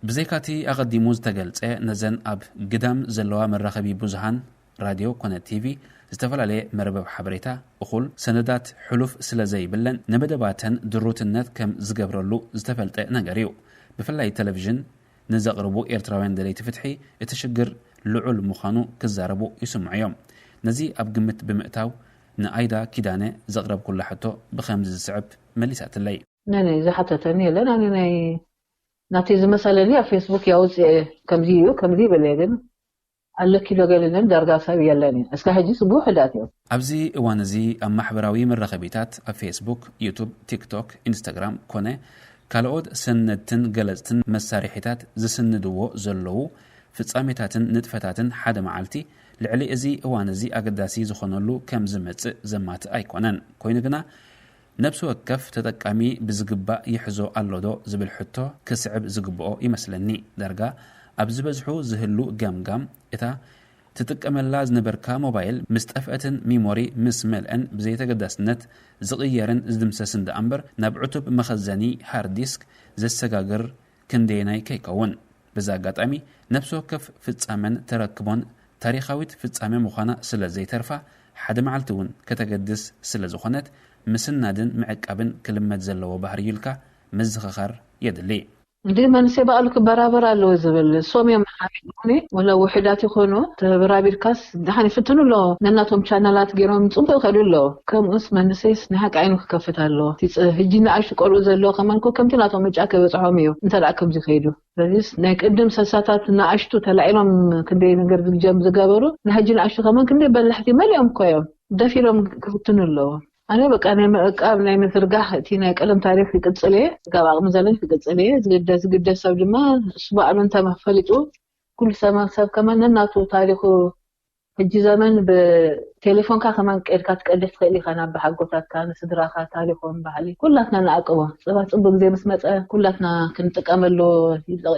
ብዘይካቲ ኣቐዲሙ ዝተገልጸ ነዘን ኣብ ግዳም ዘለዋ መራኸቢ ብዙሃን ራድዮ ኮነ ቲቪ፣ ዝተፈላለየ መርበብ ሓበሬታ፣ እኹል ሰነዳት ሕሉፍ ስለ ዘይብለን፣ ንመደባተን ድሩትነት ከም ዝገብረሉ ዝተፈልጠ ነገር እዩ። ብፍላይ ቴሌቪዥን ንዘቕርቡ ኤርትራውያን ደለይቲ ፍትሒ እቲ ሽግር ልዑል ምዃኑ ክዛረቡ ይስምዑ እዮም። ነዚ ኣብ ግምት ብምእታው ንኣይዳ ኪዳነ ዘቕረብኩላ ሕቶ ብኸምዚ ዝስዕብ መሊሳትለይ። ነነ ዝሓተተኒ የለን። ኣነ ናይ ናተይ ዝመሰለኒ ኣብ ፌስቡክ ያውፅእ ከምዚ እዩ ከምዚ ይብል እየ፣ ግን ኣለኪ ዶ ገለለን ዳርጋ ሰብ የለን እዩ። እስከ ሕጂ ስቡ ውሕዳት እዮም። ኣብዚ እዋን እዚ ኣብ ማሕበራዊ መራኸቢታት፣ ኣብ ፌስቡክ፣ ዩቱብ፣ ቲክቶክ፣ ኢንስታግራም ኮነ ካልኦት ሰነድትን ገለጽትን መሳርሒታት ዝስንድዎ ዘለዉ ፍጻሜታትን ንጥፈታትን ሓደ መዓልቲ ልዕሊ እዚ እዋን እዚ ኣገዳሲ ዝኾነሉ ከም ዝመጽእ ዘማትእ ኣይኮነን። ኮይኑ ግና ነብሲ ወከፍ ተጠቃሚ ብዝግባእ ይሕዞ ኣሎ ዶ ዝብል ሕቶ ክስዕብ ዝግብኦ ይመስለኒ። ዳርጋ ኣብ ዝበዝሑ ዝህሉ ገምጋም እታ ትጥቀመላ ዝነበርካ ሞባይል ምስ ጠፍአትን ሚሞሪ ምስ መልአን ብዘይተገዳስነት ዝቕየርን ዝድምሰስን ደኣ እምበር ናብ ዕቱብ መኸዘኒ ሃርድ ዲስክ ዘሰጋግር ክንደየናይ ከይከውን። በዚ ኣጋጣሚ ነብሲ ወከፍ ፍጻመን ተረክቦን ታሪኻዊት ፍጻመ ምዃና ስለ ዘይተርፋ ሓደ መዓልቲ እውን ከተገድስ ስለ ዝኾነት ምስናድን ምዕቃብን ክልመድ ዘለዎ ባህሪ እዩ ኢልካ ምዝኽኻር የድሊ። እንዲ መንሰይ በዓሉ ክበራበር ኣለዎ ዝብል ሶም እዮም ሓሚቑኒ ወላ ውሕዳት ይኾኑ ተበራቢርካስ ደሓን ይፍትኑ ኣለዎ። ነናቶም ቻናላት ገይሮም ጽቡቅ ይኸዱ ኣለዎ። ከምኡስ መንሰይስ ናይ ሓቂ ዓይኑ ክከፍት ኣለዎ። እቲ ጽ- ህጂ ንኣሽቱ ቆልዑ ዘለዎ ከማን እኮ ከምቲ ናቶም ምርጫ ክበጽሖም እዩ እንተ ደኣ ከምዚ ከይዱ። ስለዚስ ናይ ቅድም ሰሳታት ንኣሽቱ ተላዒሎም ክንደይ ነገር ዝጀም ዝገበሩ ንሕጂ ንኣሽቱ ከማን ክንደይ በላሕቲ መሊኦም እኮ እዮም። ደፊሮም ክፍትኑ ኣለዎ። ኣነ በቃ ናይ ምዕቃብ ናይ ምዝርጋሕ እቲ ናይ ቀለም ታሪኽ ይቅጽል እየ። ካብ ዓቕሚ ዘለኒ ክቅጽል እየ። ዝግደስ ዝግደስ ሰብ ድማ እሱ ባዕሉ እንተ ፈሊጡ ኩሉ ሰማ ሰብ ከማን ነናቱ ታሪኹ ሕጂ ዘመን ብቴሌፎንካ ከማን ቀድካ ትቀድሕ ትኽእል ኢኻ ናብ ሓጎታትካ ንስድራኻ ታሪኾም ባህሊ ኩላትና ንዓቅቦ። ጽባ ጽቡቅ ግዜ ምስ መጸ ኩላትና ክንጥቀመሉ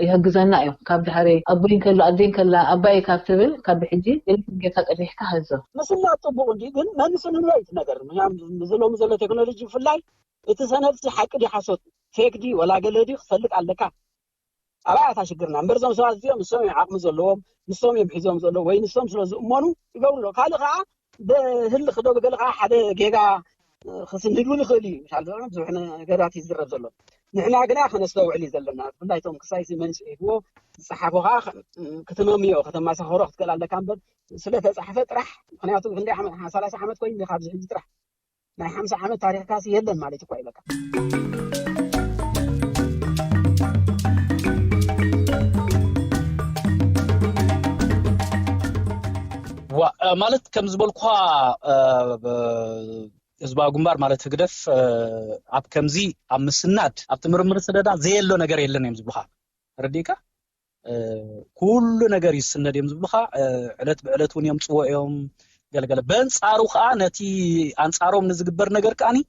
ይሕግዘና እዩ። ካብ ድሕሪ ኣቦይ እንከሎ ኣደይ እንከላ ኣባይ ካብ ትብል ካብ ብሕጂ ቴሌፎን ጌርካ ቀዲሕካ ሕዞ። ምስላ ጽቡቅ እንዲ ግን መንስንኖ እዩ እቲ ነገር። ምክንያቱ እዚ ሎሚ ዘሎ ቴክኖሎጂ ብፍላይ እቲ ሰነድ ሓቂ ድዩ ሓሶት ፌክ ድዩ ወላ ገለ ድዩ ክፈልጥ ኣለካ። ኣብኣ እታ ሽግርና እምበር እዞም ሰባት እዚኦም ንሶም እዮም ዓቕሚ ዘለዎም ንሶም እዮም ሒዞም ዘለዉ ወይ ንሶም ስለ ዝእመኑ ይገብሩ ኣለዉ። ካልእ ከዓ ብህልኽ ዶ ብገለ ከዓ ሓደ ጌጋ ክስንድ እውን ይኽእል እዩ። ብዙሕ ነገራት ይዝረብ ዘሎ። ንሕና ግና ከነስተውዕል እዩ ዘለና። ብፍላይ እቶም ክሳይ መንስኤ ሂድዎ ዝፀሓፎ ከዓ ክትመምዮ ከተማሳኸሮ ክትክእል ኣለካ እምበር ስለተፃሕፈ ጥራሕ ምክንያቱ ክንደይ ዓመት ሰላሳ ዓመት ኮይኑ ካብዚ ሕጂ ጥራሕ ናይ ሓምሳ ዓመት ታሪኽካ የለን ማለት እኳ ይበቃ። ማለት ከም ዝበልኩኻ ህዝባዊ ግንባር ማለት ህግደፍ ኣብ ከምዚ ኣብ ምስናድ ኣብቲ ምርምር ስደዳ ዘየሎ ነገር የለን እዮም ዝብሉኻ። ረዲካ ኩሉ ነገር ይስነድ እዮም ዝብሉኻ። ዕለት ብዕለት እውን የምፅዎ እዮም። ገለገለ በንፃሩ ከዓ ነቲ ኣንፃሮም ንዝግበር ነገር ከዓኒ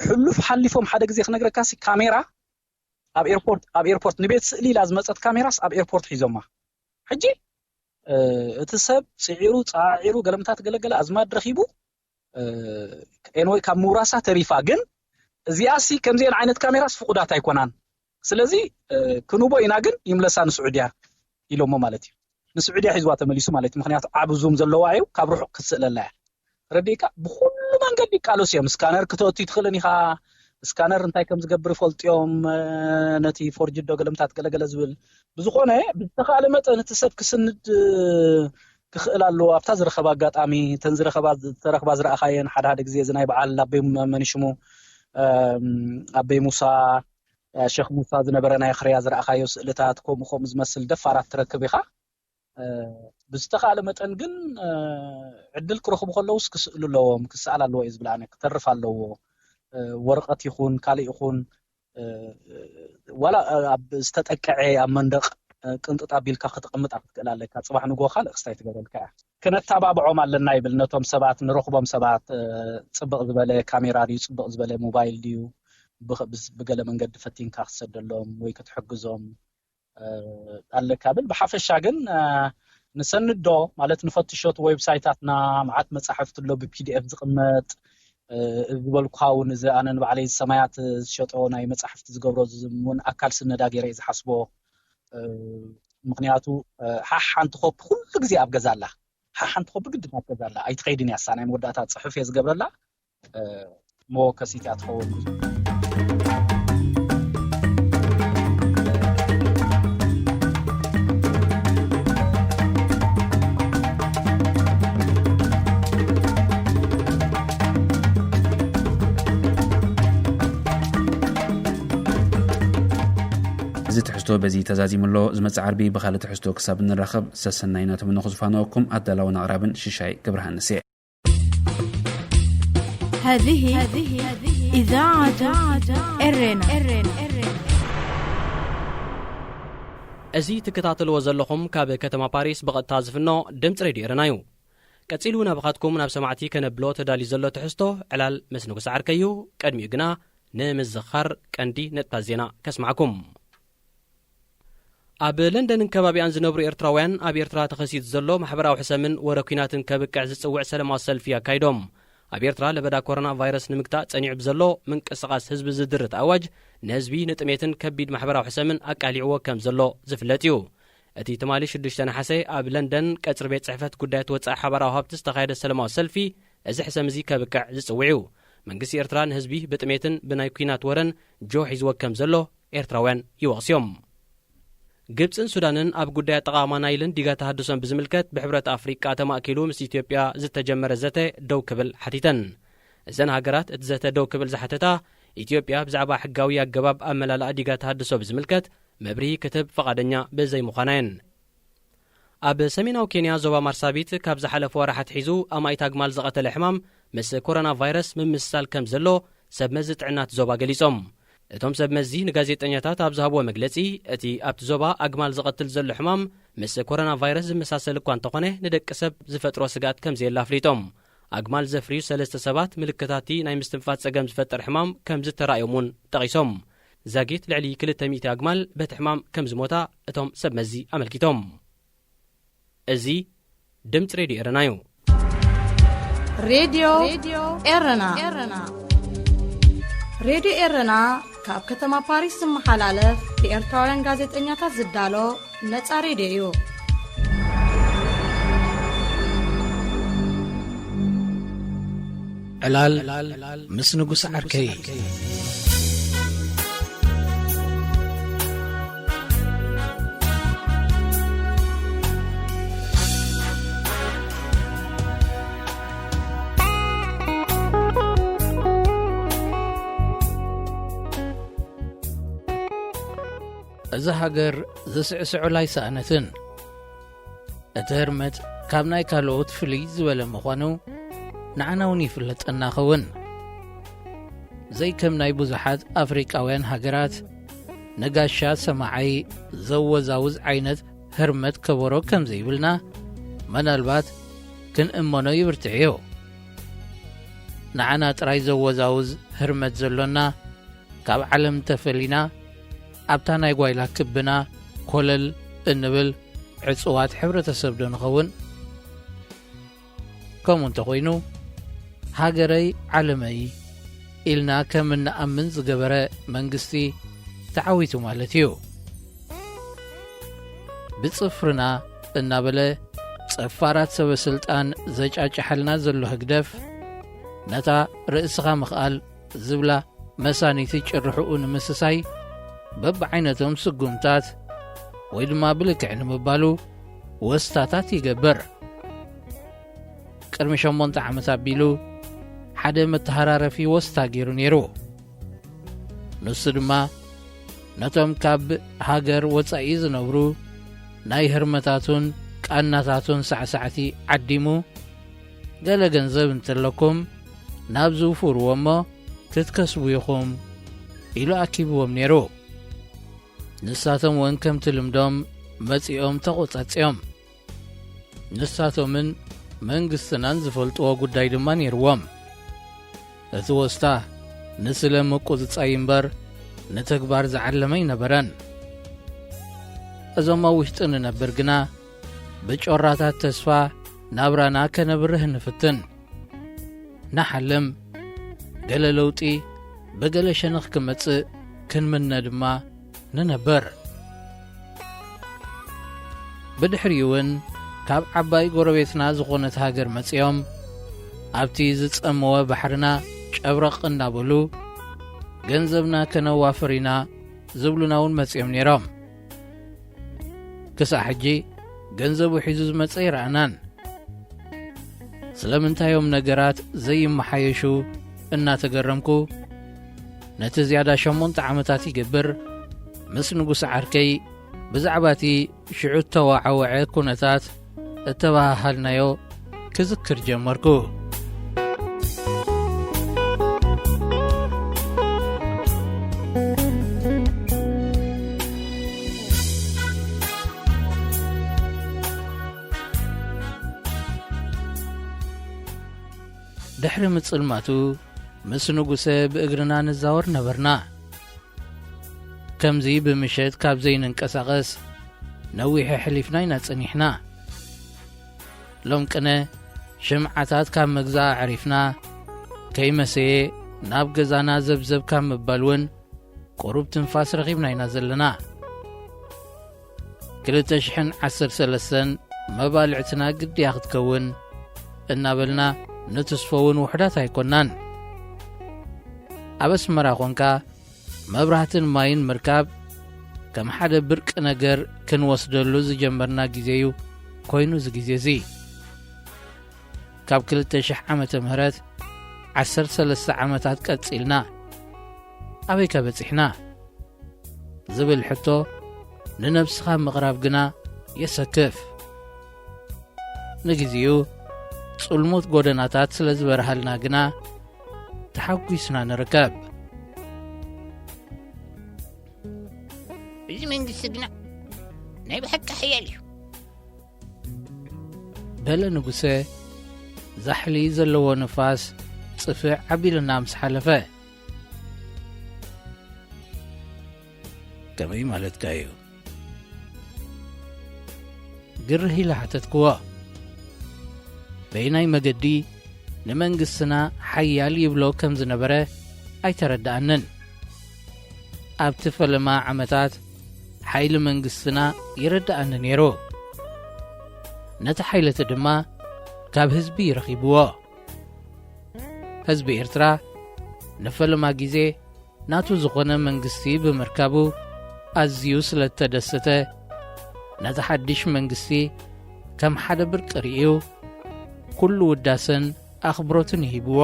ሕሉፍ ሓሊፎም ሓደ ግዜ ክነግረካሲ ካሜራ ኣብ ኤርፖርት ኣብ ኤርፖርት ንቤት ስእሊ ኢላ ዝመፀት ካሜራስ ኣብ ኤርፖርት ሒዞማ። ሕጂ እቲ ሰብ ፅዒሩ ፃዒሩ ገለምታት ገለገለ ኣዝማድ ረኪቡ ኤንወይ ካብ ምውራሳ ተሪፋ። ግን እዚኣሲ ከምዚአን ዓይነት ካሜራስ ፍቁዳት ኣይኮናን። ስለዚ ክንቦ ኢና ግን ይምለሳ ንስዑድያ ኢሎሞ ማለት እዩ። ንስዑድያ ሒዝዋ ተመሊሱ ማለት እዩ። ምክንያቱ ዓብ ዙም ዘለዋ እዩ ካብ ርሑቅ ክትስእለላ እያ። ረዲእካ ብኩሉ መንገዲ ይቃለሱ እዮም። ስካነር ክተእቱ ይትኽእልን ኢኻ። ስካነር እንታይ ከም ዝገብር ይፈልጡ እዮም። ነቲ ፎርጅድ ዶ ገለምታት ገለገለ ዝብል ብዝኾነ ብዝተኻእለ መጠን እቲ ሰብ ክስንድ ክኽእል ኣለዎ። ኣብታ ዝረኸባ ኣጋጣሚ እተን ዝረኸባ ዝተረኽባ ዝረኣኻየን ሓደ ሓደ ግዜ እዚ ናይ በዓል ኣበይ መን ሽሙ ኣበይ ሙሳ ሸኽ ሙሳ ዝነበረ ናይ ኣኽርያ ዝረኣኻዮ ስእልታት ከምኡ ከምኡ ዝመስል ደፋራት ትረክብ ኢኻ። ብዝተኻእለ መጠን ግን ዕድል ክረኽቡ ከለውስ ክስእሉ ኣለዎም። ክሰኣል ኣለዎ እዩ ዝብል ኣነ። ክተርፍ ኣለዎ። ወረቐት ይኹን ካልእ ይኹን ዋላ ኣብ ዝተጠቀዐ ኣብ መንደቕ ቅንጥጥ ኣቢልካ ከተቐምጣ ክትክእል ኣለካ። ፅባሕ ንጎ ካልእ ክስታይ ትገበልካ እያ። ክነተባብዖም ኣለና ይብል ነቶም ሰባት ንረኽቦም ሰባት። ፅብቕ ዝበለ ካሜራ ድዩ ፅብቕ ዝበለ ሞባይል ድዩ ብገለ መንገዲ ፈቲንካ ክትሰደሎም ወይ ክትሕግዞም ኣለካ ብል። ብሓፈሻ ግን ንሰንዶ ማለት ንፈትሾ እቲ ዌብሳይታትና መዓት መፃሕፍቲ ኣሎ ብፒዲኤፍ ዝቕመጥ። እዚ ዝበልኩኻ እውን እዚ ኣነ ንባዕለይ ሰማያት ዝሸጦ ናይ መፃሕፍቲ ዝገብሮ እውን ኣካል ስነዳ ገይረ እየ ዝሓስቦ። ምክንያቱ ሓሕ ሓንቲ ኮፒ ኩሉ ግዜ ኣብ ገዛ ኣላ። ሓሓንቲ ኮ ብግድና ትገዛ ኣላ ኣይትኸይድን እያ። እሳ ናይ መወዳእታ ጽሑፍ እየ ዝገብረላ። መወከሲት እያ ትኸውን። እዚ ትሕዝቶ በዚ ተዛዚሙ ኣሎ። ዝመጽእ ዓርቢ ብኻልእ ትሕዝቶ ክሳብ እንራኸብ ሰሰናይና ትምነኹ። ዝፋነወኩም ኣዳላውን ኣቕራብን ሽሻይ ገብረሃንስ እየ። هذه إذاعة إرنا. እዚ ትከታተልዎ ዘለኹም ካብ ከተማ ፓሪስ ብቐጥታ ዝፍኖ ድምፂ ሬድዮ ኤረና እዩ። ቀፂሉ ናባኻትኩም ናብ ሰማዕቲ ከነብሎ ተዳልዩ ዘሎ ትሕዝቶ ዕላል ምስ ንጉስ ዓርከይ እዩ። ቀድሚኡ ግና ንምዝኻር ቀንዲ ነጥብታት ዜና ከስማዕኩም። ኣብ ለንደንን ከባቢኣን ዝነብሩ ኤርትራውያን ኣብ ኤርትራ ተኸሲቱ ዘሎ ማሕበራዊ ሕሰምን ወረ ኲናትን ከብቅዕ ዝጽውዕ ሰለማዊ ሰልፊ ኣካይዶም። ኣብ ኤርትራ ለበዳ ኮሮና ቫይረስ ንምግታእ ጸኒዑ ብዘሎ ምንቅስቓስ ህዝቢ ዝድርት ኣዋጅ ንህዝቢ ንጥሜትን ከቢድ ማሕበራዊ ሕሰምን ኣቃሊዕዎ ከም ዘሎ ዝፍለጥ እዩ። እቲ ትማሊ ሽዱሽተ ነሓሰ ኣብ ለንደን ቀጽሪ ቤት ጽሕፈት ጉዳያት ወጻኢ ሓባራዊ ሃብቲ ዝተኻየደ ሰለማዊ ሰልፊ እዚ ሕሰም እዚ ከብቅዕ ዝጽውዕ እዩ። መንግስቲ ኤርትራ ንህዝቢ ብጥሜትን ብናይ ኲናት ወረን ጆ ሒዝዎ ከም ዘሎ ኤርትራውያን ይወቕስዮም። ግብጽን ሱዳንን ኣብ ጉዳይ ኣጠቓቕማ ናይልን ዲጋ ተሃድሶን ብዝምልከት ብሕብረት ኣፍሪቃ ተማእኪሉ ምስ ኢትዮጵያ ዝተጀመረ ዘተ ደው ክብል ሓቲተን። እዘን ሃገራት እቲ ዘተ ደው ክብል ዝሓተታ ኢትዮጵያ ብዛዕባ ሕጋዊ ኣገባብ ኣመላልኣ ዲጋ ተሃድሶ ብዝምልከት መብርሂ ክትህብ ፈቓደኛ ብዘይምዃና እየን። ኣብ ሰሜናዊ ኬንያ ዞባ ማርሳቢት ካብ ዝሓለፈ ወርሒ ኣትሒዙ ኣማኢት ኣግማል ዝቐተለ ሕማም ምስ ኮሮና ቫይረስ ምምስሳል ከም ዘሎ ሰብ መዚ ጥዕና እቲ ዞባ ገሊጾም። እቶም ሰብ መዚ ንጋዜጠኛታት ኣብ ዝሃብዎ መግለጺ እቲ ኣብቲ ዞባ ኣግማል ዝቐትል ዘሎ ሕማም ምስ ኮሮና ቫይረስ ዝመሳሰል እኳ እንተኾነ ንደቂ ሰብ ዝፈጥሮ ስግኣት ከም ዘየለ ኣፍሊጦም። ኣግማል ዘፍርዩ ሰለስተ ሰባት ምልክታቲ ናይ ምስትንፋስ ጸገም ዝፈጥር ሕማም ከም ዝተራእዮም እውን ጠቒሶም። ዛጊት ልዕሊ ክልተ ሚእቲ ኣግማል በቲ ሕማም ከም ዝሞታ እቶም ሰብ መዚ ኣመልኪቶም። እዚ ድምፂ ሬድዮ ኤረና እዩ። ሬድዮ ኤረና። ሬድዮ ኤረና ካብ ከተማ ፓሪስ ዝመሓላለፍ ብኤርትራውያን ጋዜጠኛታት ዝዳሎ ነጻ ሬድዮ እዩ። ዕላል ምስ ንጉስ ዓርከይ። እዛ ሃገር ዝስዕስዑላ ኣይሰኣነትን። እቲ ህርመት ካብ ናይ ካልኦት ፍልይ ዝበለ ምዃኑ ንዓና እውን ይፍለጠና ኸውን። ዘይከም ናይ ብዙሓት ኣፍሪቃውያን ሃገራት ንጋሻ ሰማዓይ ዘወዛውዝ ዓይነት ህርመት ከበሮ ከም ዘይብልና መናልባት ክንእመኖ ይብርትዕ እዩ። ንዓና ጥራይ ዘወዛውዝ ህርመት ዘሎና ካብ ዓለም ተፈሊና ኣብታ ናይ ጓይላ ክብና ኮለል እንብል ዕጹዋት ሕብረተሰብ ዶ ንኸውን? ከምኡ እንተኾይኑ ሃገረይ ዓለመይ ኢልና ከም እንኣምን ዝገበረ መንግስቲ ተዓዊቱ ማለት እዩ። ብጽፍርና እናበለ ጸፋራት ሰበ ስልጣን ዘጫጭሓልና ዘሎ ህግደፍ ነታ ርእስኻ ምኽኣል ዝብላ መሳኒቲ ጭርሕኡ ንምስሳይ በብዓይነቶም ስጉምታት ወይ ድማ ብልክዕ ንምባሉ ወስታታት ይገብር። ቅድሚ ሸሞንተ ዓመት ኣቢሉ ሓደ መተሃራረፊ ወስታ ገይሩ ነይሩ። ንሱ ድማ ነቶም ካብ ሃገር ወጻኢ ዝነብሩ ናይ ህርመታቱን ቃናታቱን ሳዕሳዕቲ ዓዲሙ፣ ገለ ገንዘብ እንተለኩም ናብዚ ውፉርዎ እሞ ክትከስቡ ኢኹም ኢሉ ኣኪብዎም ነይሩ። ንሳቶም እውን ከምቲ ልምዶም መጺኦም ተቖጻጽዮም። ንሳቶምን መንግስትናን ዝፈልጥዎ ጉዳይ ድማ ነይርዎም። እቲ ወስታ ንስለ ምቁጽጻይ እምበር ንተግባር ዝዓለመ ኣይነበረን። እዞም ኣብ ውሽጢ ንነብር ግና ብጮራታት ተስፋ ናብራና ከነብርህ ንፍትን። ንሓልም፣ ገለ ለውጢ ብገለ ሸነኽ ክመጽእ ክንምነ ድማ ንነብር። ብድሕሪኡ እውን ካብ ዓባይ ጎረቤትና ዝኾነት ሃገር መጺኦም ኣብቲ ዝጸመወ ባሕርና ጨብረቕ እናበሉ ገንዘብና ከነዋፍር ኢና ዝብሉና እውን መጺኦም ነይሮም። ክሳዕ ሕጂ ገንዘቡ ሒዙ ዝመጸ ይረኣናን። ስለምንታዮም ነገራት ዘይመሓየሹ እናተገረምኩ፣ ነቲ ዝያዳ ሸሞንተ ዓመታት ይገብር ምስ ንጉስ ዓርከይ ብዛዕባ እቲ ሽዑ እተዋዓወዐ ኩነታት እተባሃሃልናዮ ክዝክር ጀመርኩ። ድሕሪ ምጽልማቱ ምስ ንጉሰ ብእግርና ንዛወር ነበርና። ከምዚ ብምሸት ካብ ዘይንንቀሳቐስ ነዊሕ ኣሕሊፍና ኢና ጸኒሕና። ሎም ቅነ ሽምዓታት ካብ ምግዛእ ኣዕሪፍና፣ ከይመሰየ ናብ ገዛና ዘብዘብ ካብ ምባል እውን ቁሩብ ትንፋስ ረኺብና ኢና ዘለና። ክልተ ሽሕን ዓሰርተ ሰለስተን መባልዕትና ግድያ ክትከውን እናበልና ንትስፎ እውን ውሑዳት ኣይኮናን። ኣብ ኣስመራ ኾንካ መብራህትን ማይን ምርካብ ከም ሓደ ብርቂ ነገር ክንወስደሉ ዝጀመርና ግዜ እዩ ኮይኑ እዚ ግዜ እዚ። ካብ ክልተ ሽሕ ዓመተ ምህረት ዓሰርተ ሰለስተ ዓመታት ቀጺልና ኣበይ ከ በጺሕና? ዝብል ሕቶ ንነብስኻ ምቕራብ ግና የሰክፍ። ንግዜኡ ጽልሙት ጎደናታት ስለ ዝበርሃልና ግና ተሓጒስና ንርከብ። እዚ መንግስቲ ግና ናይ ብሓቂ ሓያል እዩ። በለ ንጉሰ ዛሕሊ ዘለዎ ንፋስ ጽፍዕ ኣቢሉና ምስ ሓለፈ። ከመይ ማለትካ እዩ? ግርህ ኢለ ሓተትክዎ። በየናይ መገዲ ንመንግስትና ሓያል ይብሎ ከም ዝነበረ ኣይተረድኣንን። ኣብቲ ፈለማ ዓመታት ሓይሊ መንግስትና ይረድኣኒ ነይሩ። ነቲ ሓይለቲ ድማ ካብ ህዝቢ ረኺብዎ። ህዝቢ ኤርትራ ንፈለማ ግዜ ናቱ ዝኾነ መንግስቲ ብምርካቡ ኣዝዩ ስለ እተደሰተ፣ ነቲ ሓድሽ መንግስቲ ከም ሓደ ብርቂ ርእዩ፣ ኩሉ ውዳሰን ኣኽብሮትን ይሂብዎ።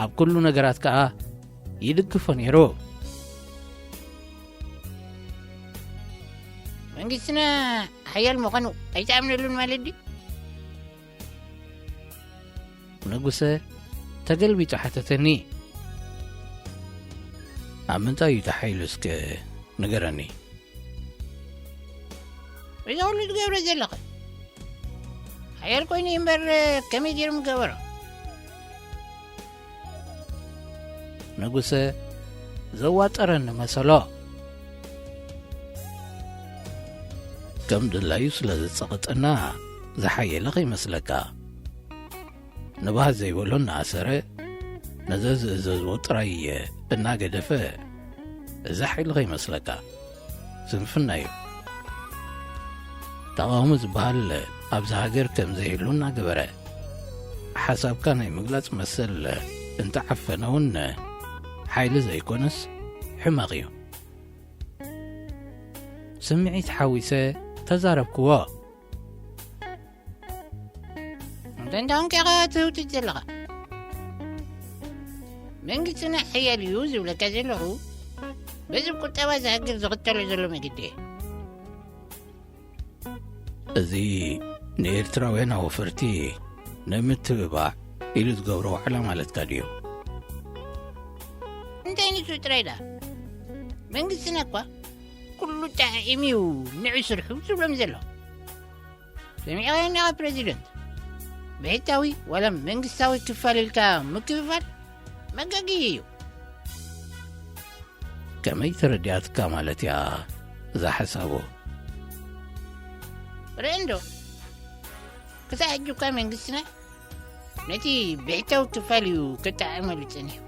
ኣብ ኩሉ ነገራት ከኣ ይድግፎ ነይሩ። መንግስትና ሓያል ምዃኑ ኣይትኣምነሉን ማለት ድዩ? ንጉሰ ተገልቢጡ ሓተተኒ። ኣብ ምንታይ እዩ ተሓይሉ እስከ ንገረኒ። እዚ ኩሉ ትገብሮ ዘለኸ ሓያል ኮይኑ እዩ እምበር ከመይ ገይሩ ምገበሮ? ንጉሰ ዘዋጠረኒ መሰሎ። ከም ድላዩ ስለ ዝጸቐጠና ዝሓየለ ከይመስለካ። ንባህ ዘይበሎ እናኣሰረ ነዘ ዝእዘዝዎ ጥራይ እናገደፈ እዚ ሓይሊ ከይመስለካ። ስንፍና እዩ። ተቓውሞ ዝበሃል ኣብዚ ሃገር ከም ዘይህሉ እናገበረ፣ ሓሳብካ ናይ ምግላጽ መሰል እንተዓፈነ እውን ሓይሊ ዘይኮነስ ሕመቕ እዩ። ስምዒት ሓዊሰ ተዛረብክዎ። እንተ እንታውን ከኻ ትህውትት ዘለኻ? መንግስትና ሓያል እዩ ዝብለካ ዘለኹ፣ በዚ ቁጠባ ዝሃገር ዝኽተሎ ዘሎ መገዲ እየ። እዚ ንኤርትራውያን ኣወፈርቲ ንምትብባዕ ኢሉ ዝገብሮ ዋዕላ ማለትካ ድዩ? እንታይ ንሱ ጥራይ ደኣ? መንግስትና እኳ ኩሉ ጣዒም እዩ ንዑ ስርሑ ዝብሎም ዘሎ። ሰሚዕኻዮ እኒኻ ፕረዚደንት? ብሕታዊ ዋላ መንግስታዊ ክፋል ኢልካ ምክፍፋል መጋግዪ እዩ። ከመይ ተረዲኣትካ ማለት እያ እዛ ሓሳቡ? ርእ እንዶ፣ ክሳዕ ሕጂ እኳ መንግስትና ነቲ ብሕታዊ ክፋል እዩ ከጠዓዕመሉ ጸኒሑ።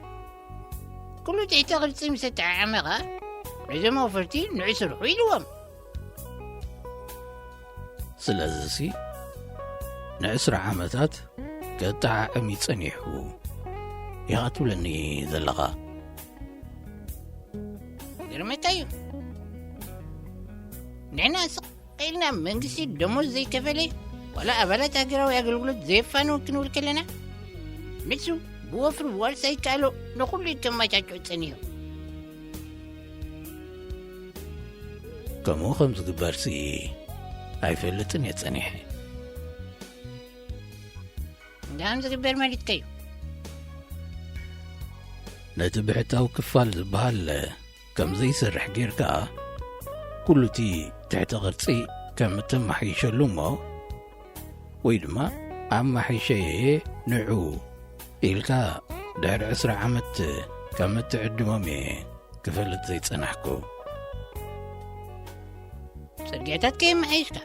ኩሉ ትሕተ ቅርጺ ምስ ኣጠዓዓመ ኸኣ ነዞም ኣውፈርቲ ንዑ ስርሑ ኢልዎም። ስለዚሲ ንዕስራ ዓመታት ከጠዓዕም ይጸኒሑ ኢኻ ትብለኒ ዘለኻ። ግርመካ እዩ። ንሕና ስቕ ኢልና መንግስቲ ደሞዝ ዘይከፈለ፣ ዋላ ኣባላት ሃገራዊ ኣገልግሎት ዘየፋንው ክንብል ከለና፣ ንሱ ብወፍሪ ዋርሳ ይከኣሎ፣ ንኹሉ ከመቻችኦ ጸኒሑ። ከምኡ ከም ዝግበርሲ ኣይፈልጥን እየ ጸኒሐ። እንዳ ከም ዝግበር ማለትካ እዩ። ነቲ ብሕታዊ ክፋል ዝበሃል ከም ዘይሰርሕ ጌርካ፣ ኩሉ እቲ ትሕተ ቅርጺ ከም እተማሓይሸሉ እሞ፣ ወይ ድማ ኣማሓይሸየ ንዑ ኢልካ ድሕሪ ዕስራ ዓመት ከም እትዕድሞም እየ ክፈልጥ ዘይጸናሕኩ። ጽርግያታት ከየመሓየሽካ፣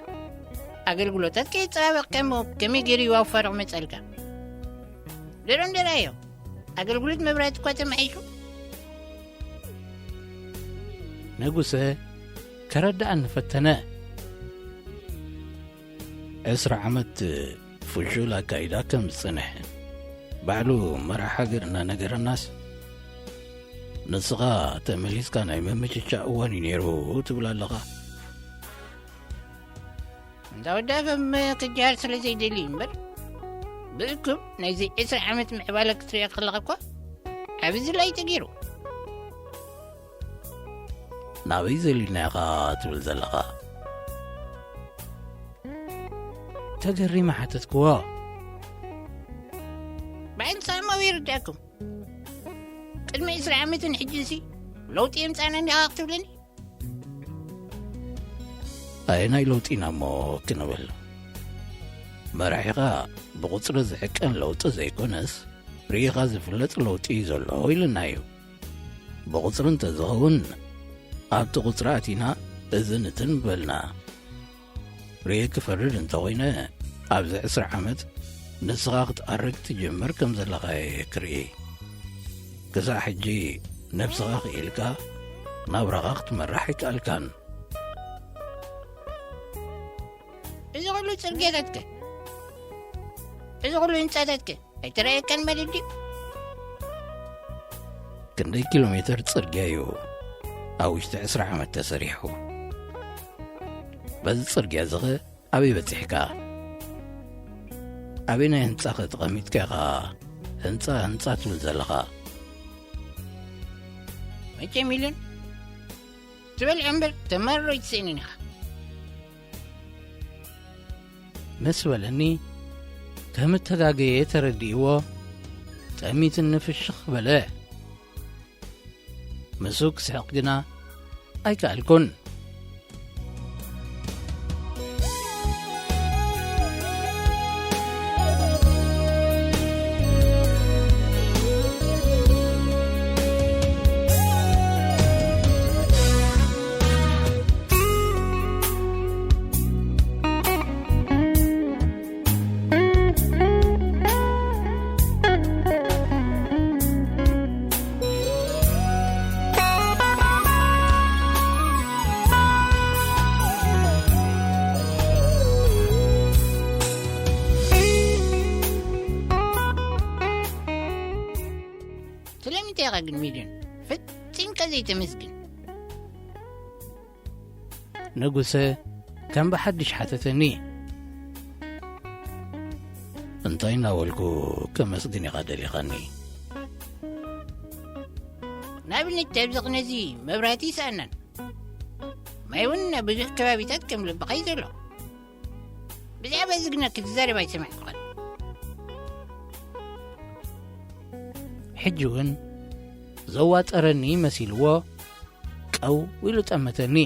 ኣገልግሎታት ከየጸባበቕካ እሞ ከመይ ገይሩ እዩ ኣውፋር ክመጸልካ? ደሮ እንደራዮ፣ ኣገልግሎት መብራህቲ እኳ ተመሓይሹ። ንጉሰ ከረድኣኒ ፈተነ። ዕስራ ዓመት ፍሹል ኣካይዳ ከም ዝጸንሐ፣ ባዕሉ መራሕ ሃገር እናነገረናስ፣ ንስኻ ተመሊስካ ናይ ምምችቻእ እዋን እዩ ነይሩ ትብል ኣለኻ። እንዳ ወዳፈ ክጀሃር ስለ ዘይደሊ እምበር፣ ብእኩብ ናይዚ ዕስራ ዓመት ምዕባለ ክትሪኦ ከለኻ እኳ ዓቢ ዝላይ ተገይሩ። ናበይ ዘሊልና ኢኻ ትብል ዘለኻ? ተገሪመ ሓተትክዎ። ባዕል ሳማዊ ይርዳእኩም። ቅድሚ ዕስራ ዓመትን ሕጅንሲ ለውጢ የምጻእና እንዲኻ ክትብለኒ? ኣየናይ ለውጢ ኢና እሞ ክንብል? መራሒኻ ብቑጽሪ ዝዕቀን ለውጢ ዘይኮነስ፣ ርኢኻ ዝፍለጥ ለውጢ እዩ ዘሎ ኢልና እዩ። ብቑጽሪ እንተዝኸውን፣ ኣብቲ ቁጽሪ ኣቲና እዚ ንትን ምበልና። ርኤ ክፈርድ እንተኾይነ፣ ኣብዚ ዕስራ ዓመት ንስኻ ክትኣርግ ትጅምር ከም ዘለኻ እየ ክርኢ። ክሳዕ ሕጂ ነብስኻ ክኢልካ ናብራኻ ክትመራሕ ኣይከኣልካን። እዚ ኩሉ ጽርግያታትከ? እዚ ኩሉ ህንጻታትከ? ኣይተራእየካን ማለት ድዩ? ክንደይ ኪሎ ሜትር ጽርግያ እዩ ኣብ ውሽጢ ዕስራ ዓመት ተሰሪሑ? በዚ ጽርግያ እዚ ኸ ኣበይ በጺሕካ? ኣበየናይ ህንጻ ኸ ተቐሚጥካ ኢኻ ህንጻ ህንጻ ትብል ዘለኻ? መቸም ኢሉን ትበልዕ እምበር ተመርሮ ኣይትስእንን ኢኻ። ምስ በለኒ፣ ከም እተጋገየ ተረዲእዎ፣ ጠሚትኒ ፍሽኽ በለ። ምስኡ ክስሕቕ ግና ኣይከኣልኩን። ስለምንታይ ኢኻ ግን ሚልዮን ፈጺምካ ዘይተመስግን? ንጉሰ ከም ብሓድሽ ሓተተኒ። እንታይ እናበልኩ ከመስግን ኢኻ ደሊኻኒ? ንኣብነት፣ ኣብዚ ቅነ እዚ መብራህቲ ይስኣናን፣ ማይ እውን ኣብ ብዙሕ ከባቢታት ከም ልብኻ እዩ ዘሎ። ብዛዕባ እዚ ግና ክትዛረብ ኣይሰማዕኩኻን። ሕጂ እውን ዘዋጠረኒ መሲልዎ፣ ቀው ኢሉ ጠመተኒ።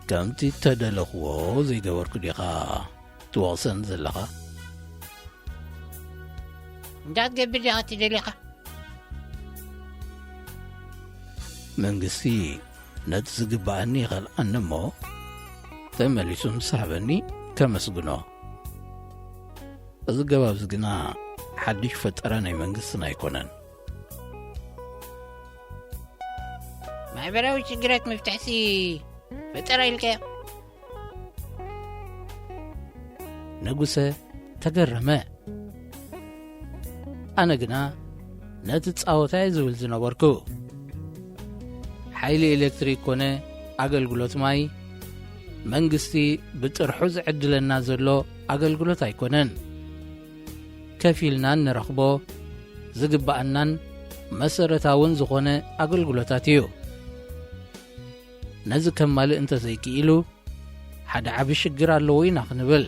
ከምቲ እተደለኽዎ ዘይገበርኩ ዲኻ ትወቕሰኒ ዘለኻ? እንታይ ክትገብር ዲኻ ትደሊኻ? መንግስቲ ነቲ ዝግብኣኒ ይኸልኣኒ እሞ፣ ተመሊሱ ምስ ሃበኒ ከመስግኖ። እዚ ገባብዚ ግና ሓድሽ ፈጠራ ናይ መንግስትና ኣይኮነን። ማሕበራዊ ሽግራት ምፍታሕሲ ፈጠራ ኢልካዮ። ንጉሰ ተገረመ። ኣነ ግና ነቲ ጻወታ እየ ዝብል ዝነበርኩ። ሓይሊ ኤሌክትሪክ ኮነ ኣገልግሎት ማይ፣ መንግስቲ ብጥርሑ ዝዕድለና ዘሎ ኣገልግሎት ኣይኮነን። ከፊልና እንረኽቦ ዝግብኣናን መሰረታውን ዝኾነ ኣገልግሎታት እዩ። ነዚ ከማልእ እንተዘይክኢሉ፣ ሓደ ዓቢ ሽግር ኣለዎ ኢና ክንብል።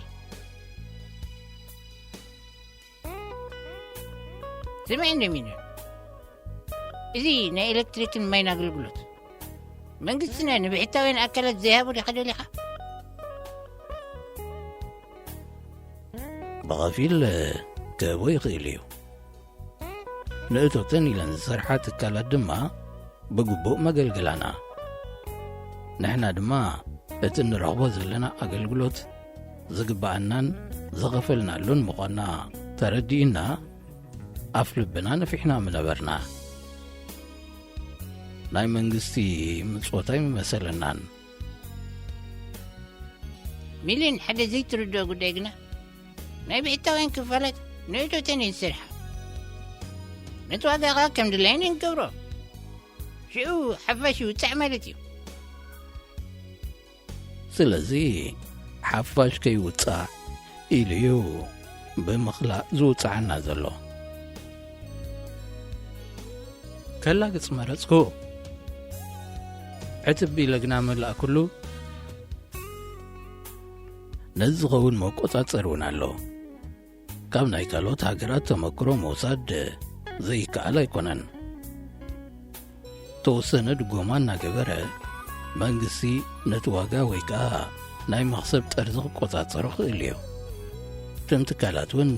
ስምዒ እንዶ ሚልዮን፣ እዚ ናይ ኤሌክትሪክን ማይን ኣገልግሎት መንግስትና ንብሕታውያን ኣካላት ዘይሃቦ ዲኻ ደሊኻ? ብኸፊል ክህቦ ይኽእል እዩ። ንእቶተን ኢለን ዝሰርሓ ትካላት ድማ ብግቡእ መገልገላና። ንሕና ድማ እቲ እንረኽቦ ዘለና ኣገልግሎት ዝግብኣናን ዝኸፈልናሉን ምዃንና ተረዲእና፣ ኣፍ ልብና ነፊሕና ምነበርና። ናይ መንግስቲ ምጽወት ኣይምመሰለናን። ሚልዮን፣ ሓደ ዘይትርድኦ ጉዳይ ግና፣ ናይ ብሕታውያን ክፋላት ንእቶተን እየን ዝሰርሓ። ነቲ ዋጋ ኸኣ ከም ድላየን እየን ክገብሮ። ሽዑ ሓፋሽ ይውጻዕ ማለት እዩ። ስለዚ ሓፋሽ ከይውጻዕ ኢሉ እዩ ብምኽላእ ዝውጽዓና ዘሎ። ከላግጽ መረጽኩ። ዕትብ ኢለ ግና መላእኩሉ። ነዚ ዝኸውን መቆጻጸሪ እውን ኣሎ። ካብ ናይ ካልኦት ሃገራት ተመክሮ ምውሳድ ዘይከኣል ኣይኮነን። ተወሰነ ድጎማ እናገበረ መንግስቲ ነቲ ዋጋ ወይ ከኣ ናይ መኽሰብ ጠርዚ ክቆጻጸሮ ክእል እዩ። እተን ትካላት እውን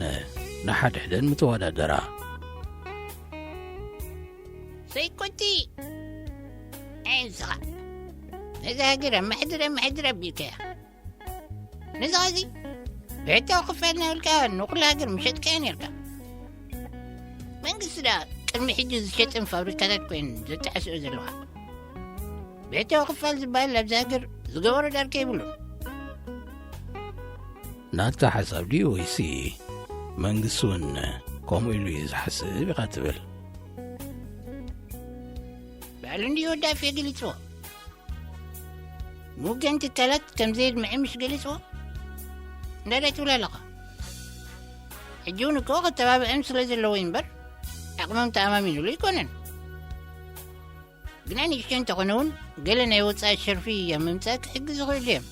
ንሓድሕደን ምተወዳደራ። ሰይኮቲ፣ ኣይ ንስኻ ነዛ ሃገር ኣመሓድር ኣመሓድር ኣቢልካያ። ነዚ ኸዚ ብሕታዊ ክፋል ናብልካ ንኹላ ሃገር ምሸጥካዮ ነርካ። መንግስቲ ደኣ ቅድሚ ሕጂ ዝሸጥን ፋብሪካታት ኮይን ዘተሓስኦ ዘለኻ። ብሕታዊ ክፋል ዝበሃል ኣብዚ ሃገር ዝገበሮ ዳርጋ የብሉን። ናትካ ሓሳብ ድዩ ወይሲ መንግስቲ እውን ከምኡ ኢሉ እዩ ዝሓስብ ኢኻ ትብል? ባዕሉ እንድዩ ወዲ ኣፌ ገሊጽዎ። ንውገን ትካላት ከም ዘየድምዐ ምሽ ገሊጽዎ? እንዳዳይ ትብል ኣለኻ። ሕጂ እውን እኮ ክተባብዐን ስለ ዘለዎ እዩ እምበር፣ ዓቕሞም ተኣማሚኑሉ ኣይኮነን። ግና ንእሽተይ እንተኾነ እውን ገለ ናይ ወጻኢ ሸርፊ ኣብ ምምጻእ ክሕግዝ ይኽእሉ እዮም።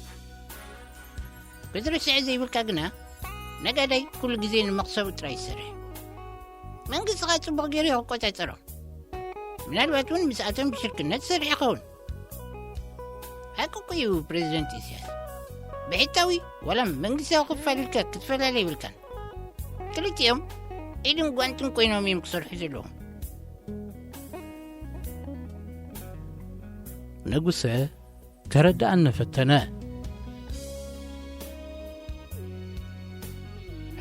ክትርስዕ ዘይብልካ ግና፣ ነጋዳይ ኩሉ ግዜ ንመኽሰቡ ጥራይ ይሰርሕ። መንግስቲ ኸኣ ጽቡቕ ገይሩ እዩ ክቆጻጸሮም። ምናልባት እውን ምስኣቶም ብሽርክነት ይሰርሕ ይኸውን። ሓቂ እኮ እዩ ፕረዚደንት ኢሳያስ። ብሕታዊ ዋላ መንግስታዊ ክፋል ኢልካ ክትፈላለ የብልካን። ክልቲኦም ኢድን ጓንትን ኮይኖም እዮም ክሰርሑ ዘለዎም። ንጉሰ ከረድኣኒ ፈተነ።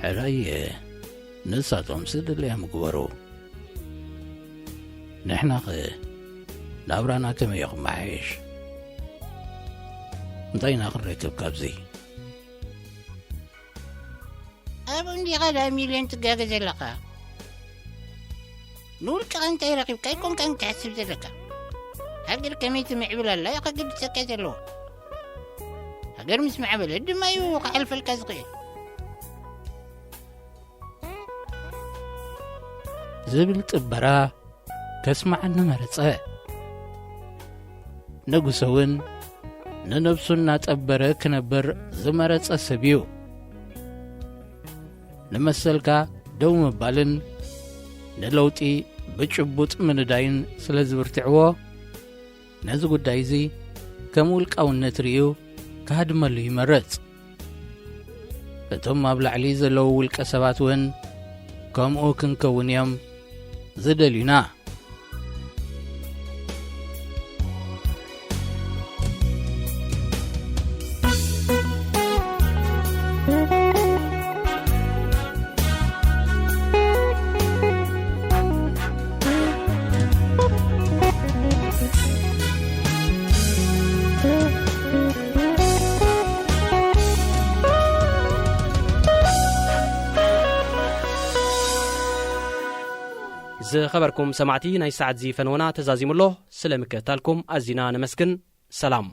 ሕራይ፣ ንሳቶምስ ድለዮም ግበሩ። ንሕናኸ ናብራና ከመይ እዩ ክመሓየሽ? እንታይ ኢና ክንረክብ ካብዚ? ኣብኡ እንዲኻ ደኣ ሚልዮን ትጋገ ዘለኻ። ንውልቅኻ እንታይ ረኺብካ ኣይኮንካን ትሓስብ ዘለካ። ሃገር ከመይ ትምዕብል ኣላ እዩ ከገድሰካ ዘለዎ። ሃገር ምስ ማዕበለት ድማ እዩ ክሓልፈልካ ዝኽእል። ዝብል ጥበራ ከስምዓኒ መረጸ። ንጉሰ እውን ንነብሱ እናጠበረ ክነብር ዝመረጸ ሰብ እዩ። ንመሰልካ ደው ምባልን ንለውጢ ብጭቡጥ ምንዳይን ስለ ዝብርትዕዎ፣ ነዚ ጉዳይ እዚ ከም ውልቃውነት ርእዩ ክሃድመሉ ይመርጽ። እቶም ኣብ ላዕሊ ዘለዉ ውልቀ ሰባት እውን ከምኡ ክንከውን እዮም ዝደልዩና። ዝኸበርኩም ሰማዕቲ፣ ናይ ሰዓት እዚ ፈነወና ተዛዚሙ ኣሎ። ስለ ምክትታልኩም ኣዚና ነመስግን። ሰላም።